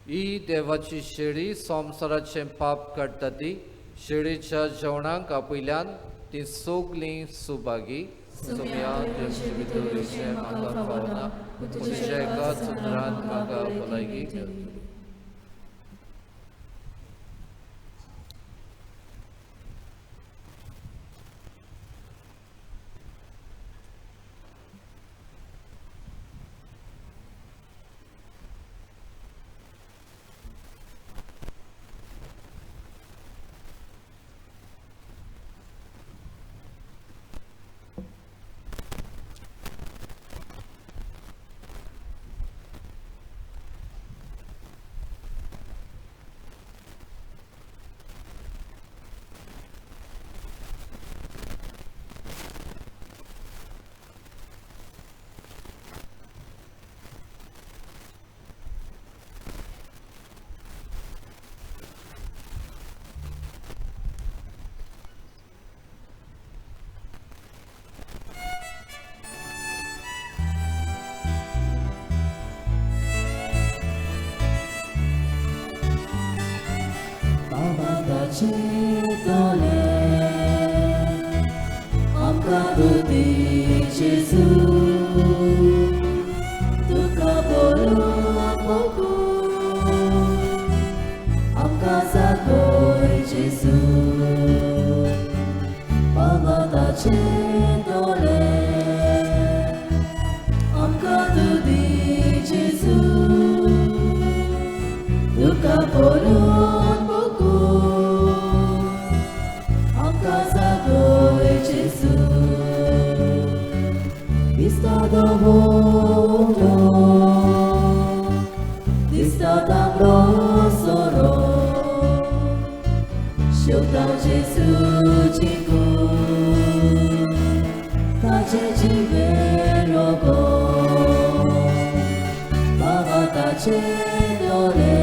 ही देवाची शेळी संवसाराचें पाप काडटा ती शेळीच्या जेवणाक आपयल्यान ती सगलीं सुभागी. सुम्या तुमचे भितर येवचें म्हाका फावना, तुज्या एकाच उतरान म्हाका भलायकी मेळटली. बाबाचे दोळे आमकां तूं दी जेजू तुका पळोवंक मोगू आमकां जागय जेजू बाबा ताचे दोळे आमकां तूं दी जेजू तुका पळोवंक मोगू आमकां जागय जेजू दिसता दवरो दिसता तांबडो सोरो शेवटां जेजू जिखून ताचे जिवे रोगो बाबा ताचे दोळे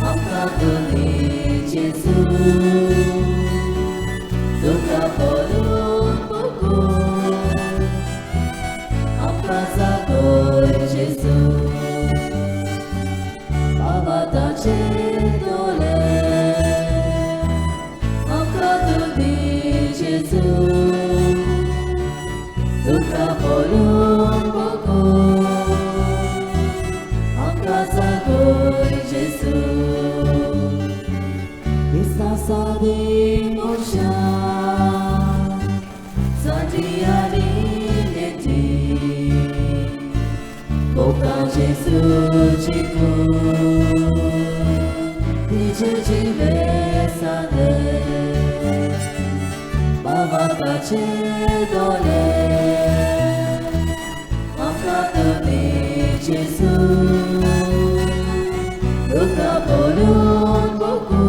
आमकां तूं दी जेजू तुका पळोवंक मोगू आमकां जागय जेजू बाबा ताचे दोळे आमकां तूं दी जेजू तुका पळोवंक मोगू आमकां जागय जेजू दिसता सादी मनशां जाणटी आनी नेणटी मोगता जेजू जिखून तिचे जिवे सादे बाबा ताचे दोळे आमकां तूं दी जेजू तुका पळोवंक मोगू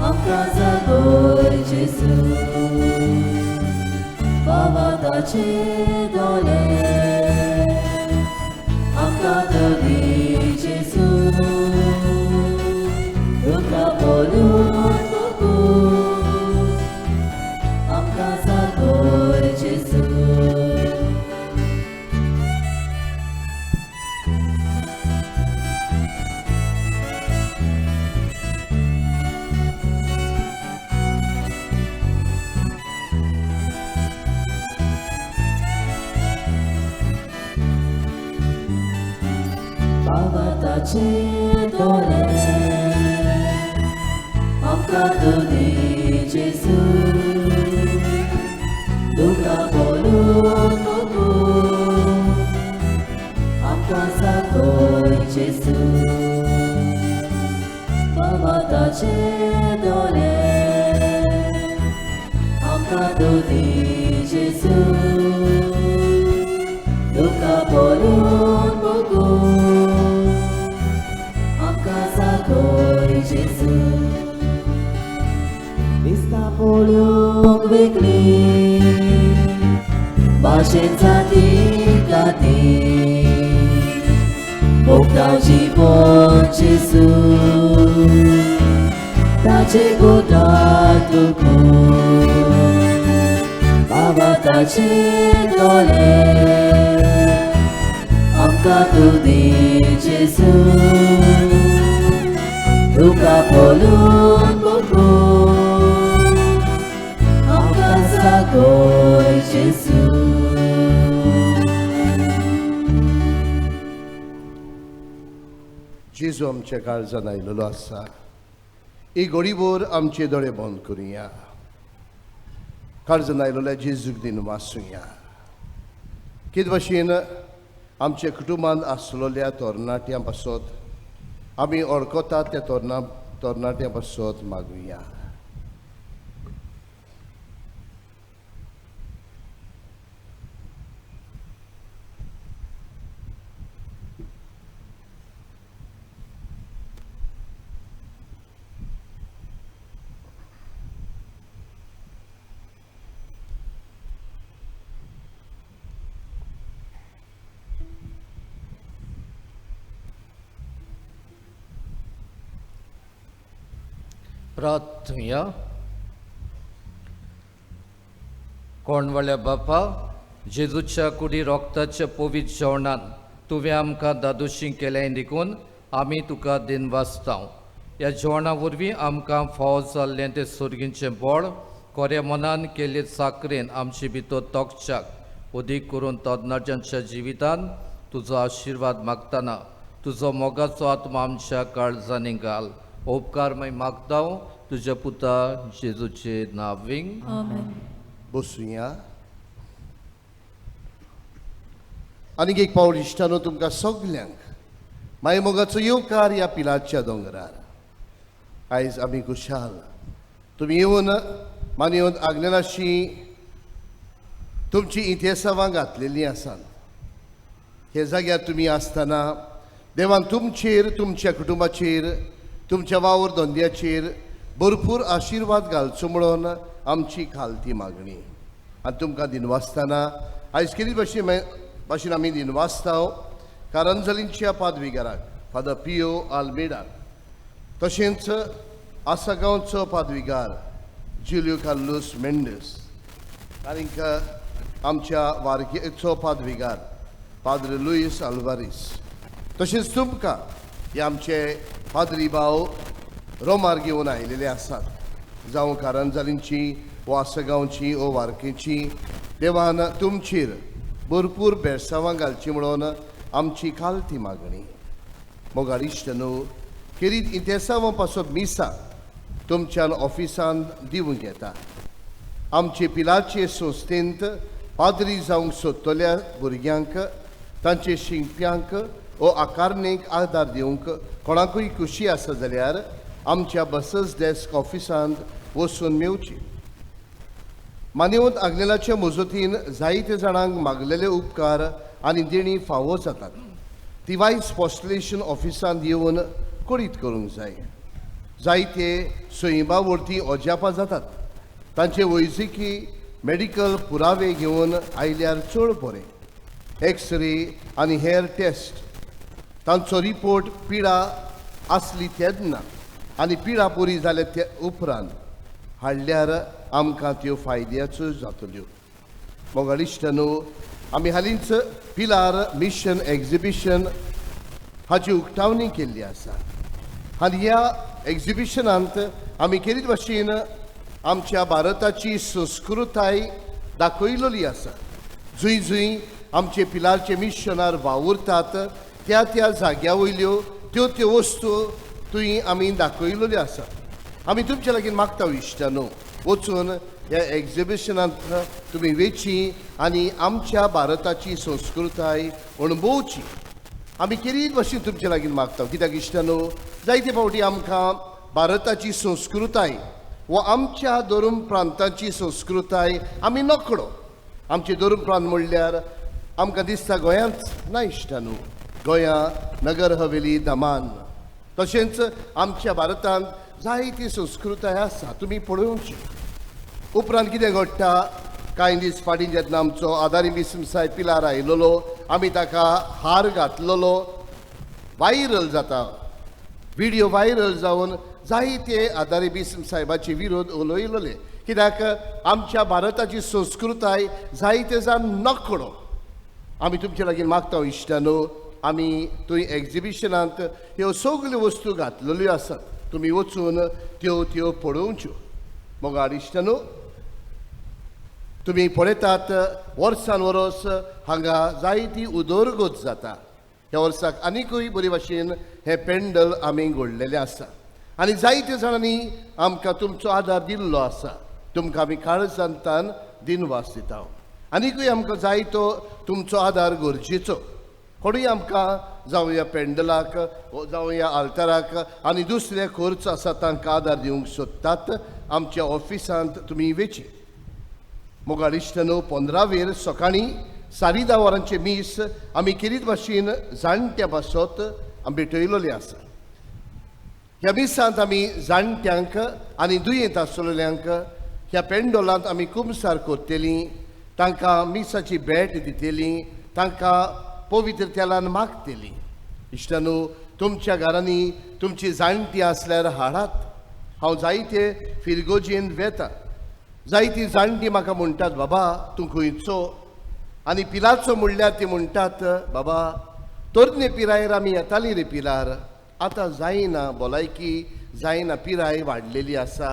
आमकां जागय जेजू बाबा ताचे दोळे आमकां तूं दी जेजू तुका पळोवंक मोगू आमकां जागय जेजू. बाबा ताचे दोळे आमकां तूं दी जेजू तुका पळोवंक मोगू आमकां जागय जेजू बाबा ताचे दोळे आमकां तूं दी जेजू तुका पळोवंक मोगू आमकां जागय जेजू. दिसता पळोवंक वेगळी भाशेन जाती काती मोगता जिवन जेजू ताचे गोठात दुखून बाबा ताचे दोळे आमकां तूं दी जेजू तुका पळोवंक मोगू आमकां जागय जेजू. जेजू आमच्या काळजान आयलेलो आसा. ही घडीभर आमचे दोळे बंद करुया. काळजान आयलेल्या जेजूक दिन वाचुया. कितें भाशेन आमच्या कुटुंबांत आसलेल्या तरणाट्यां पासत आमी वळखतात त्या तरणाट्यां पासत मागुया. प्रार्थुया. कोणवाल्या बापा जेजूच्या कुडी रोगताच्या पवित्र जेवणान तुवें आमकां दादोशी केलें देखून आमी तुका दिनवासतांव. ह्या जेवणा वरवीं आमकां फावो जाल्लें तें सर्गींचें बळ कोऱ्या मनान केल्ले चाकरेन आमचे भितर तोखच्याक अदीक करून तरणाट्यांच्या जिवितान तुजो आशिर्वाद मागतना तुजो मोगाचो आत्मा आमच्या काळजांनी घाल. उपकार मागीर मागता तुज्या पुता जेजूचे नांवींग. आमेन. बसुया. आनीक एक पावट इश्टानो तुमकां सगल्यांक माय मोगाचो येवकार ह्या पिलाच्या दोंगरार. आयज आमी खुशाल तुमी येवन मानयेवन आग्नेलाशी तुमची इतिहासावां घातलेलीं आसात. हे जाग्यार तुमी आसतना देवान तुमचेर, तुमच्या कुटुंबाचेर, तुमच्या वावर धंद्याचेर भरपूर आशिर्वाद घालचो म्हणून आमची खालती मागणी. आनी तुमकां दिनवासतना आयज केली भाशेन आमी दिनवासताव कारंजलींच्या पादविगाराक फादर पियो आल्मेडाक, तशेंच आसागांवचो पादविगार जुलियो कार्लूस मेंडस, आनीक आमच्या वारकेचो पादविगार पाद्र लुईस आल्वारीस, तशेंच तुमकां हे आमचे पाद्री भाव रोमार घेवन आयिल्ले आसात. जावं कारंजालींची वो आसगांवची वो वारकेची, देवान तुमचेर भरपूर बेरसांवां घालची म्हणून आमची खालती मागणी. मोगाळ इश्ट न्हू खेरीत इतिहासां पासत मिसां तुमच्यान ऑफिसान दिवंक येता. आमचे पिलाचे संस्थेंत पाद्री जावंक सोदतल्या भुरग्यांक, तांचे शिंकप्यांक वो आकारणेक आदार दिवंक कोणाकूय खुशी आसा जाल्यार आमच्या बसस डेस्क ऑफिसांत वचून मेवची. मान्यवंत आग्नेलाचे मजतीन जायते जाणांक मागलेले उपकार आनी देणी फावो जातात. ती वायस पोस्टलेशन ऑफिसांत येवन कळीत करूंक जाय. जायते सैमा वरती अजापां जातात. तांचे वैजकी मेडिकल पुरावे घेवन आयल्यार चड बरें. एक्सरे आनी हेर टेस्ट, तांचो रिपोर्ट पिडा आसली तेन्ना आनी पिडा पुरी जाल्या ते उपरांत हाडल्यार आमकां त्यो फायद्याच्यो जातल्यो. मोगाळ इश्ट न्हू आमी हालींच पिलार मिशन एक्झिबिशन हाची उक्तावणी केल्ली आसा. आनी ह्या एक्झिबिशनांत आमी केरीत भाशेन आमच्या भारताची संस्कृताय दाखयलेली आसा. जंय जंय आमचे पिलारचे मिशनार वावुरतात त्या त्या जाग्या वयल्यो त्यो त्यो वस्तू थंय आमी दाखयलेल्यो आसात. आमी तुमच्या लागीं मागता इश्टानो वचून ह्या एक्झिबिशनांत तुमी वेची आनी आमच्या भारताची संस्कृताय अणभवची. आमी केरीत भाशेन तुमच्या लागीं मागता कित्याक इश्टानो जायते फावटी आमकां भारताची संस्कृताय वो आमच्या धर्म प्रांताची संस्कृताय आमी नकळो. आमचे धर्म प्रांत म्हणल्यार आमकां दिसता गोंयांत ना इश्टानो, गोंया नगर हवेली दमान, तशेंच आमच्या भारतांत जायती संस्कृताय आसा तुमी पळोवची. उपरांत कितें घडटा, कांय दीस फाटीं जेन्ना आमचो आदारी बिस्म साहेब पिलार आयलेलो आमी ताका हार घातलेलो, वायरल जाता व्हिडियो व्हायरल जावन जायते आदारी बिस्म साहेबाचे विरोध उलयलेले कित्याक आमच्या भारताची संस्कृताय जायते जाण नकळो. आमी तुमचे लागीं मागता इश्टानो आमी थंय एक्झिबिशनांत ह्यो सगल्यो वस्तू घातलेल्यो आसात, तुमी वचून त्यो त्यो पळोवच्यो. मोगाळ इश्टानो तुमी पळयतात वर्सान वर्स हांगा जायती उदरगत जाता. ह्या वर्साक आनीकूय बरे भाशेन हें पेंडल आमी घडलेलें आसा आनी जायते जाणांनी आमकां तुमचो आदार दिल्लो आसा. तुमकां आमी काळजांतान दिनवास दिता. आनीकूय आमकां जायतो तुमचो आदार गरजेचो. कोणूय आमकां जावं ह्या पेंडलाक जावं ह्या आल्ताराक आनी दुसरे खर्च आसा तांकां आदार दिवंक सोदतात आमच्या ऑफिसांत तुमी वेची. मोगाळ इश्टानो 15वेर सकाळीं 10:30 वरांचें मीस आमी खेरीत भाशेन जाणट्या पासत आमी भेटयलेलें आसा. ह्या मिसांत आमी जाणट्यांक आनी दुयेंत आसलेल्यांक ह्या पेंडोलांत आमी कुमसार करतलीं, तांकां मिसाची भेट दितली, तांकां पवित्र तेलान मागतली. इश्टानो तुमच्या घरांनी तुमची जाणटी आसल्यार हाडात. हांव जायते फिरगोजेन वेता, जायती जाणटी म्हाका म्हणटात बाबा तूं खंयचो, आनी पिलाचो म्हणल्यार ती म्हणटात बाबा तरणे पिरायेर आमी येताली रे पिलार, आतां जायना, भलायकी जायना, पिराय वाडलेली आसा.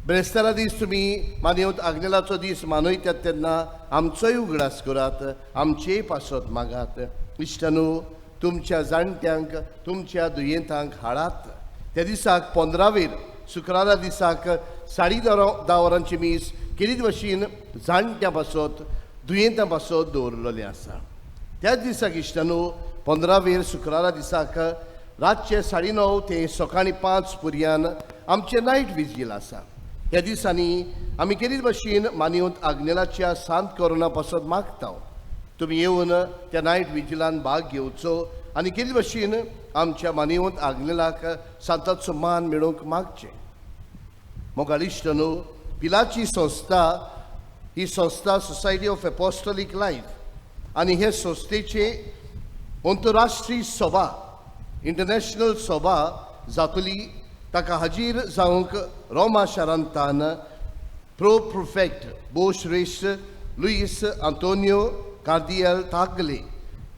ब्रेस्तारा दीस तुमी मानयत आग्नेलाचो दीस मानयतात तेन्ना आमचोय उगडास करात, आमचेय पासत मागात. इश्टानू, तुमच्या जाणट्यांक, तुमच्या दुयेंतांक हाडात. त्या दिसाक 15वेर शुक्रारा दिसाक 10:30 वरांची मीस केरीत भशेन जाणट्यां पासत, दुयेंतां पासत दवरलेलें आसा. त्याच दिसाक इश्टानू 15वेर शुक्रारा दिसाक रातचे 9:30 ते सकाळीं 5 पर्यंत आमचें नायट विजील आसा. ह्या दिसांनी आमी केरीत भशेन मानयत आग्नेलाच्या सांत कोरोना पासत मागता. तुमी येवन त्या नायट विजिलान भाग घेवचो आनी केरीत भशेन आमच्या मानयत आग्नेलाक सांताचो मान मेळोवंक मागचें. मोगाळ इश्टानू, पिलाची संस्था ही संस्था सोसायटी ऑफ एपोस्टोलीक लायफ आनी हे संस्थेचे अंतरराष्ट्रीय सभा, इंटरनॅशनल सभा जातली. ताका हाजीर जावंक रोमा शारांतान प्रो प्रोफेक्ट भोवश्रेश्ठ लुईस आंतोनियो कार्दियल तागले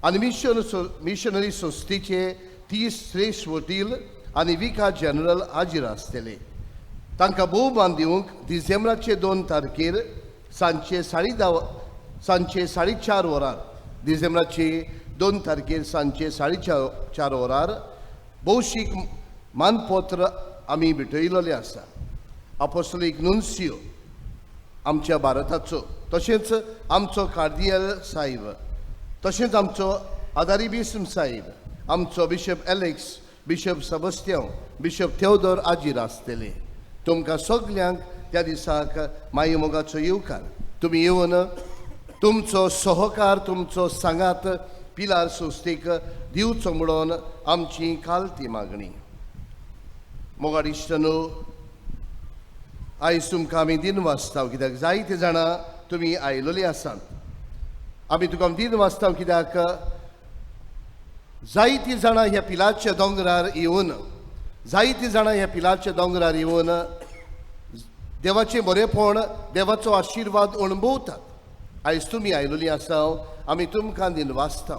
आनी मिशनरी संस्थेचे 30 श्रेश्ठ वकील आनी विका जनरल हाजीर आसतले. तांकां भोवमान दिवंक डिसेंबराचे 2 तारखेर सांजचे 10:30, सांजचे 4:30 वरार, डिसेंबराचे 2 तारखेर सांजचे 4:30 वरार भौशीक मानपत्र आमी भेटयलेलें आसा. आपोस्टोलीक नुन्सियो आमच्या भारताचो, तशेंच आमचो कार्दियल साहेब, तशेंच आमचो आदारी बिस्म साहेब, आमचो bishop Alex, bishop Sebastiao, bishop Theodore हाजीर आसतले. तुमकां सगल्यांक त्या दिसाक माई मोगाचो येवकार. तुमी येवन तुमचो सहकार, तुमचो सांगात पिलार संस्थेक दिवचो म्हणून आमची कालती मागणी. मोगाळ इश्टानू, आयज तुमकां आमी दिन वाचता कित्याक जायते जाणां तुमी आयलोली आसात. आमी तुका दिन वाचता कित्याक जायतीं जाणां ह्या पिलाच्या दोंगरार येवन, जायतीं जाणां ह्या पिलाच्या दोंगरार येवन देवाचें बरेपण, देवाचो आशिर्वाद अणभवतात. आयज तुमी आयलोली आसा, आमी तुमकां दिन वाचता.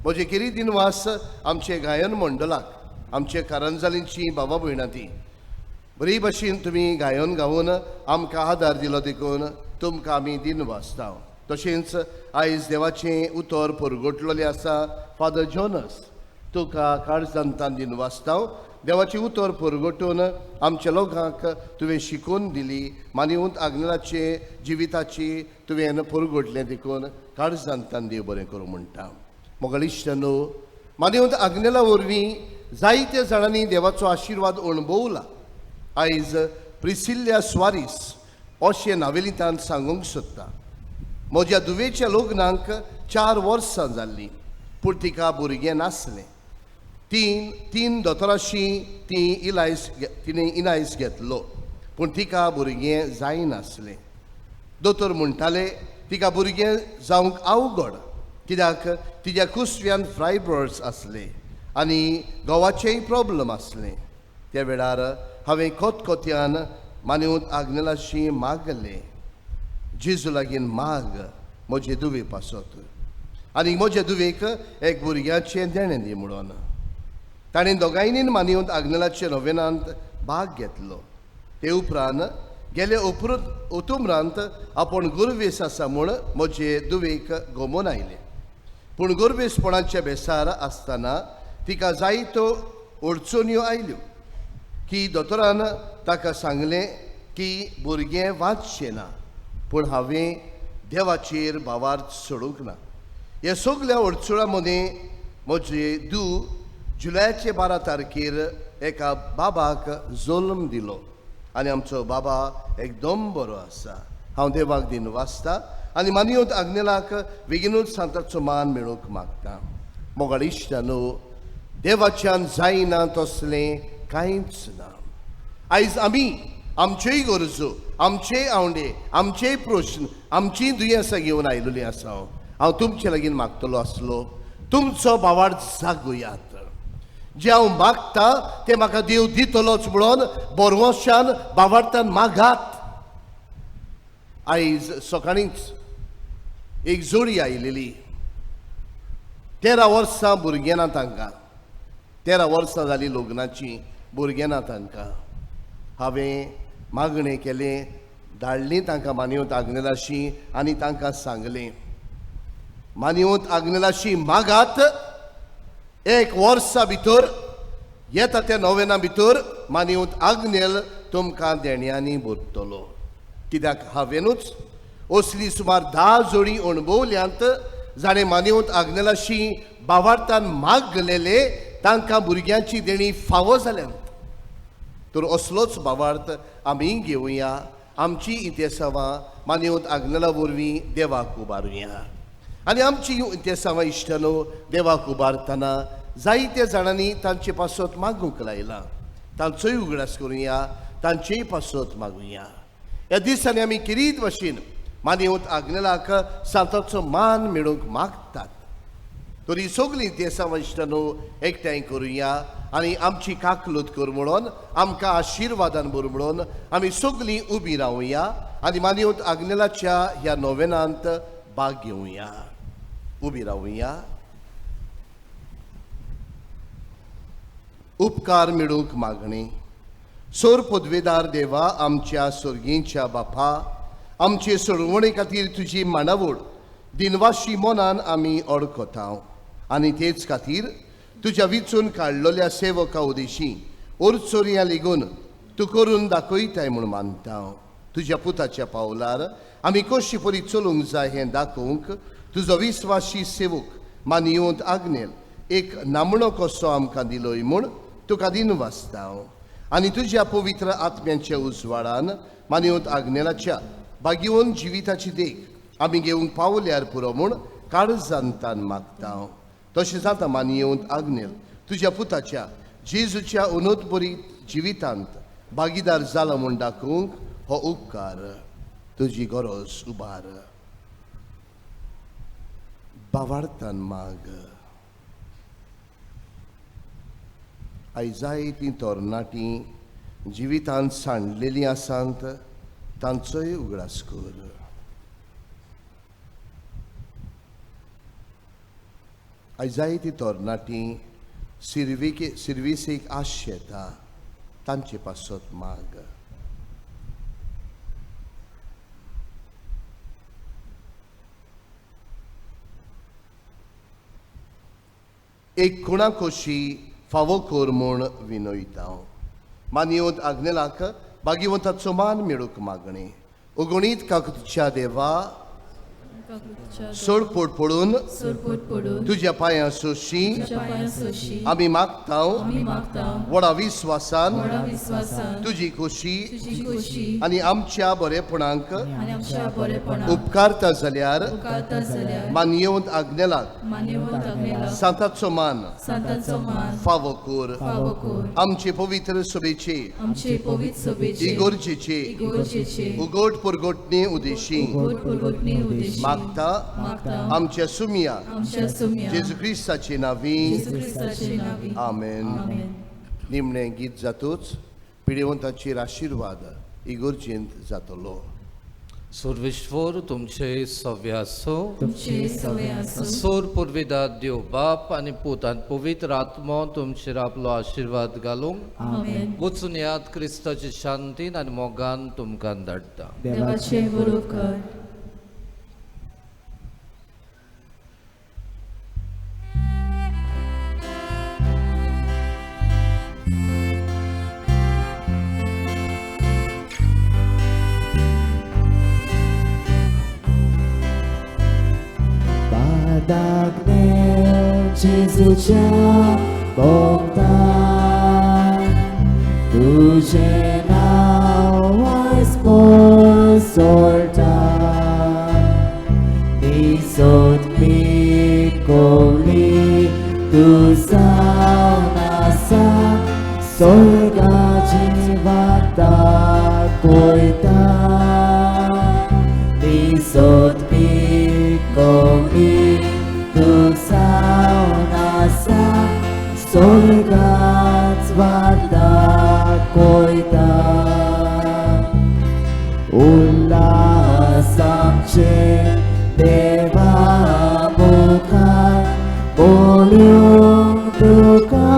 म्हजे केरी दिनवास आमचे गायन मंडळाक, आमचे कारंजालींची बाबा भयणां ती बरी भशेन तुमी गायन गावन आमकां आदार दिलो देखून तुमकां आमी दिन वाचता. तशेंच आयज देवाचें उतर परगटलेलें आसा फादर जोनस, तुका काळजांतान दिन वाचता. देवाचें उतर परगटून आमच्या लोकांक तुवें शिकोवन दिली, मानवंत आग्नेलाचे जिविताची तुवें परगटलें देखून काळजांतान देव बरें करूं म्हणटा. मोगाळ इश्टानू, मानवंत आग्नेला वरवीं जायत्या जाणांनी देवाचो आशिर्वाद अणभवला. आयज प्रिसिल्ल्या स्वारीस अशें नावेलींतान सांगूंक सोदता. म्हज्या धुवेच्या लग्नाक 4 वर्सां जाल्लीं, पूण तिका भुरगें नासलें. तीन दोतोराशी ती इलायज तिणें इलायज घेतलो, पूण तिका भुरगें जायनासलें. दोतोर म्हणटाले तिका भुरगें जावंक अवघड, कित्याक तिज्या कुसव्यान फ्रायब्रॉड्स आसले आनी घोवाचेय प्रॉब्लम आसलें. त्या वेळार हांवें खोतखोत्यान मानवत आग्नेलाशी मागलें, जेजू लागीं माग म्हजे दुवे पासत आनी म्हजे दुवेक एक भुरग्याचें देणें दी म्हणून. ताणें दोगांयनी मानवत आग्नेलाच्या नोवेनांत भाग घेतलो. ते उपरांत गेले उपरांत उतुमरांत आपूण गुरवेस आसा म्हूण म्हजे दुवेक गोमोन आयलें. पूण गुरवेसपणाच्या बेसार आसतना तिका जायत्यो अडचण्यो आयल्यो की दोतोरान ताका सांगलें की भुरगें वाचचें ना, पूण हांवें देवाचेर भावार्थ सोडूंक ना. ह्या सगल्या अडचणां मदीं म्हजे धूव जुलयाचे 12 तारखेर एका बाबाक जल्म दिलो आनी आमचो बाबा एकदम बरो आसा. हांव देवाक दिन वाचता आनी मानयत आग्नेलाक बेगीनूच सांताचो मान मेळोवंक मागता. मोगाळ इश्टानू, देवाच्यान जायना तसलें कांयच ना. आयज आमी आमच्योय गरजो, आमचेय आवंडे, आमचेय प्रश्न, आमचीं दुयेंसां घेवन आयिल्लीं आसा. हांव तुमचे लागीं मागतलो आसलो तुमचो भावार्थ जागयात. जें हांव मागता तें म्हाका देव दितलोच म्हणून बरवशान भावार्थान मागात. आयज सकाळींच एक जोडी आयलेली, 13 वर्सां भुरगें ना तांकां. 13 वर्सां जालीं लग्नाची, भुरगें ना तांकां. हांवें मागणें केलें, धाडलीं तांकां मानयवंत आग्नेलाशी आनी तांकां सांगलें, मानयवंत आग्नेलाशी मागात, 1 वर्सा भितर येता त्या नोवेना भितर मानयवंत आग्नेल तुमकां देण्यांनी भरतलो. कित्याक हांवेनूच असली सुमार 10 जोडी अणभवल्यांत जाणें मानयवंत आग्नेलाशी बावार्थान मागलेले तांकां भुरग्यांची देणी फावो जाल्यांत. तर असलोच बावार्थ आमी घेवया, आमची इतिहासावां मानयवंत आग्नेला वरवीं देवाक उबारुया. आनी आमची इतिहासावां इश्टानो देवाक उबारतना जायत्या जाणांनी तांचे पासत मागूंक लायलां, तांचोय उगडास करुया, तांचेय पासत मागुया. ह्या दिसांनी आमी किरीत भशेन मानयवंत आग्नेलाक सांताचो मान मेळोवंक मागतात. तर ही सगळीं देसां इश्टानो एकठांय करुया आनी आमची काकलूत कर म्हणून, आमकां आशिर्वादान भर म्हणून आमी सगळीं उबी रावया आनी मानयवंत आग्नेलाच्या ह्या नोवेनांत भाग घेवया. उबी रावया. उपकार मेळूंक मागणी. सोर पदवेदार देवा, आमच्या सोर्गींच्या बापा, आमचे सोडवणे खातीर तुजी मांडावळ दिनवाशी मनान आमी अडकता आनी तेच खातीर तुज्या विचून काडलेल्या सेवका उदेशी ओरचोरयां लेगून तूं करून दाखयताय म्हूण मानता. तुज्या पुताच्या पावलार आमी कशी परी चलूंक जाय हें दाखोवंक तुजो विस्वाशी सेवक मानयवंत आग्नेल एक नामणो कसो आमकां दिलोय म्हूण तुका दिनवासता. आनी तुज्या पवित्र आत्म्यांच्या उजवाडान मानयवंत आग्नेलाच्या भाग्यवंत जिविताची देख आमी घेवंक पावल्यार पुरो म्हूण काळजांतान मागता. तशें जाता मानयवंत आग्नेल तुज्या पुताच्या जेजूच्या उनोतबरी जिवितांत भागीदार जाला म्हूण दाखोवंक हो उपकार तुजी गरज उबार. बावार्थान माग. आयज जायतीं तरणाटीं जिवितांत सांडलेलीं आसात, तांचोय उगडास कर. आयज जायतीं तरणाटीं सिर्विसेक आशेता, तांचे पासत माग. एक खुणा खोशी फावो कर म्हूण विनयता. मानयवंत आग्नेलाक भाग्यवंताचो मान मेळूंक मागणें. अगणीत काकूच्या देवा, सोडपोट पडून तुज्या पांयां सोशी आमी मागता व्हडा विस्वासान तुजी खोशी आनी आमच्या बरेपणाक उपकारता जाल्यार मानयवंत आग्नेलाक सांताचो मान फावो कर. आमचे पवित्र सभेचे इगोर्जेचे उगोट पुरगोटणे उदेशी मागता आमच्या सुमिया जेजू क्रिस्ताचे नांवी. आमेन. निमणें गीत जातूच पिडेवंताचेर आशिर्वाद इगोर्जेंत जातलो. सर्वेश्वर तुमचे सव्य आसूं. सोर पुर्विदा देव बाप आनी पूत आनी पवित्र आत्मो तुमचेर आपलो आशिर्वाद घालूंक. वचून याद क्रिस्ताची शांतीन आनी मोगान तुमकां धाडटा. जेजूच्या भोगतान तुजें नांव आयज सोडटा, निसोत पिकोवली तूं जावन आसा, स्वर्गाची वाट दाखयता, निसोत पिकोवली तूं जावन आसा, स्वर्गाच वाट दाखयता. उल्हास आमचे देवा मुखार बोलूंक तुका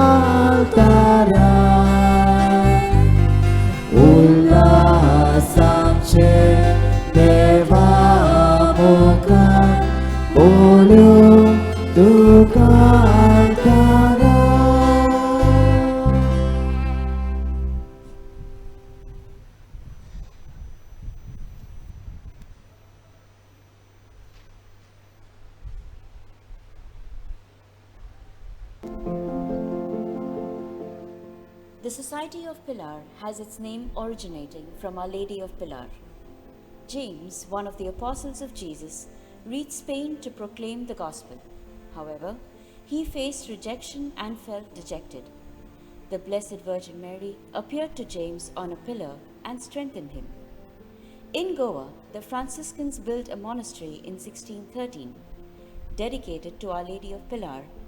The Society of Pilar has its name originating from Our Lady of Pilar. James, one of the apostles of Jesus, reached Spain to proclaim the gospel. However, he faced rejection and felt dejected. The Blessed Virgin Mary appeared to James on a pillar and strengthened him. In Goa, the Franciscans built a monastery in 1613, dedicated to Our Lady of Pilar.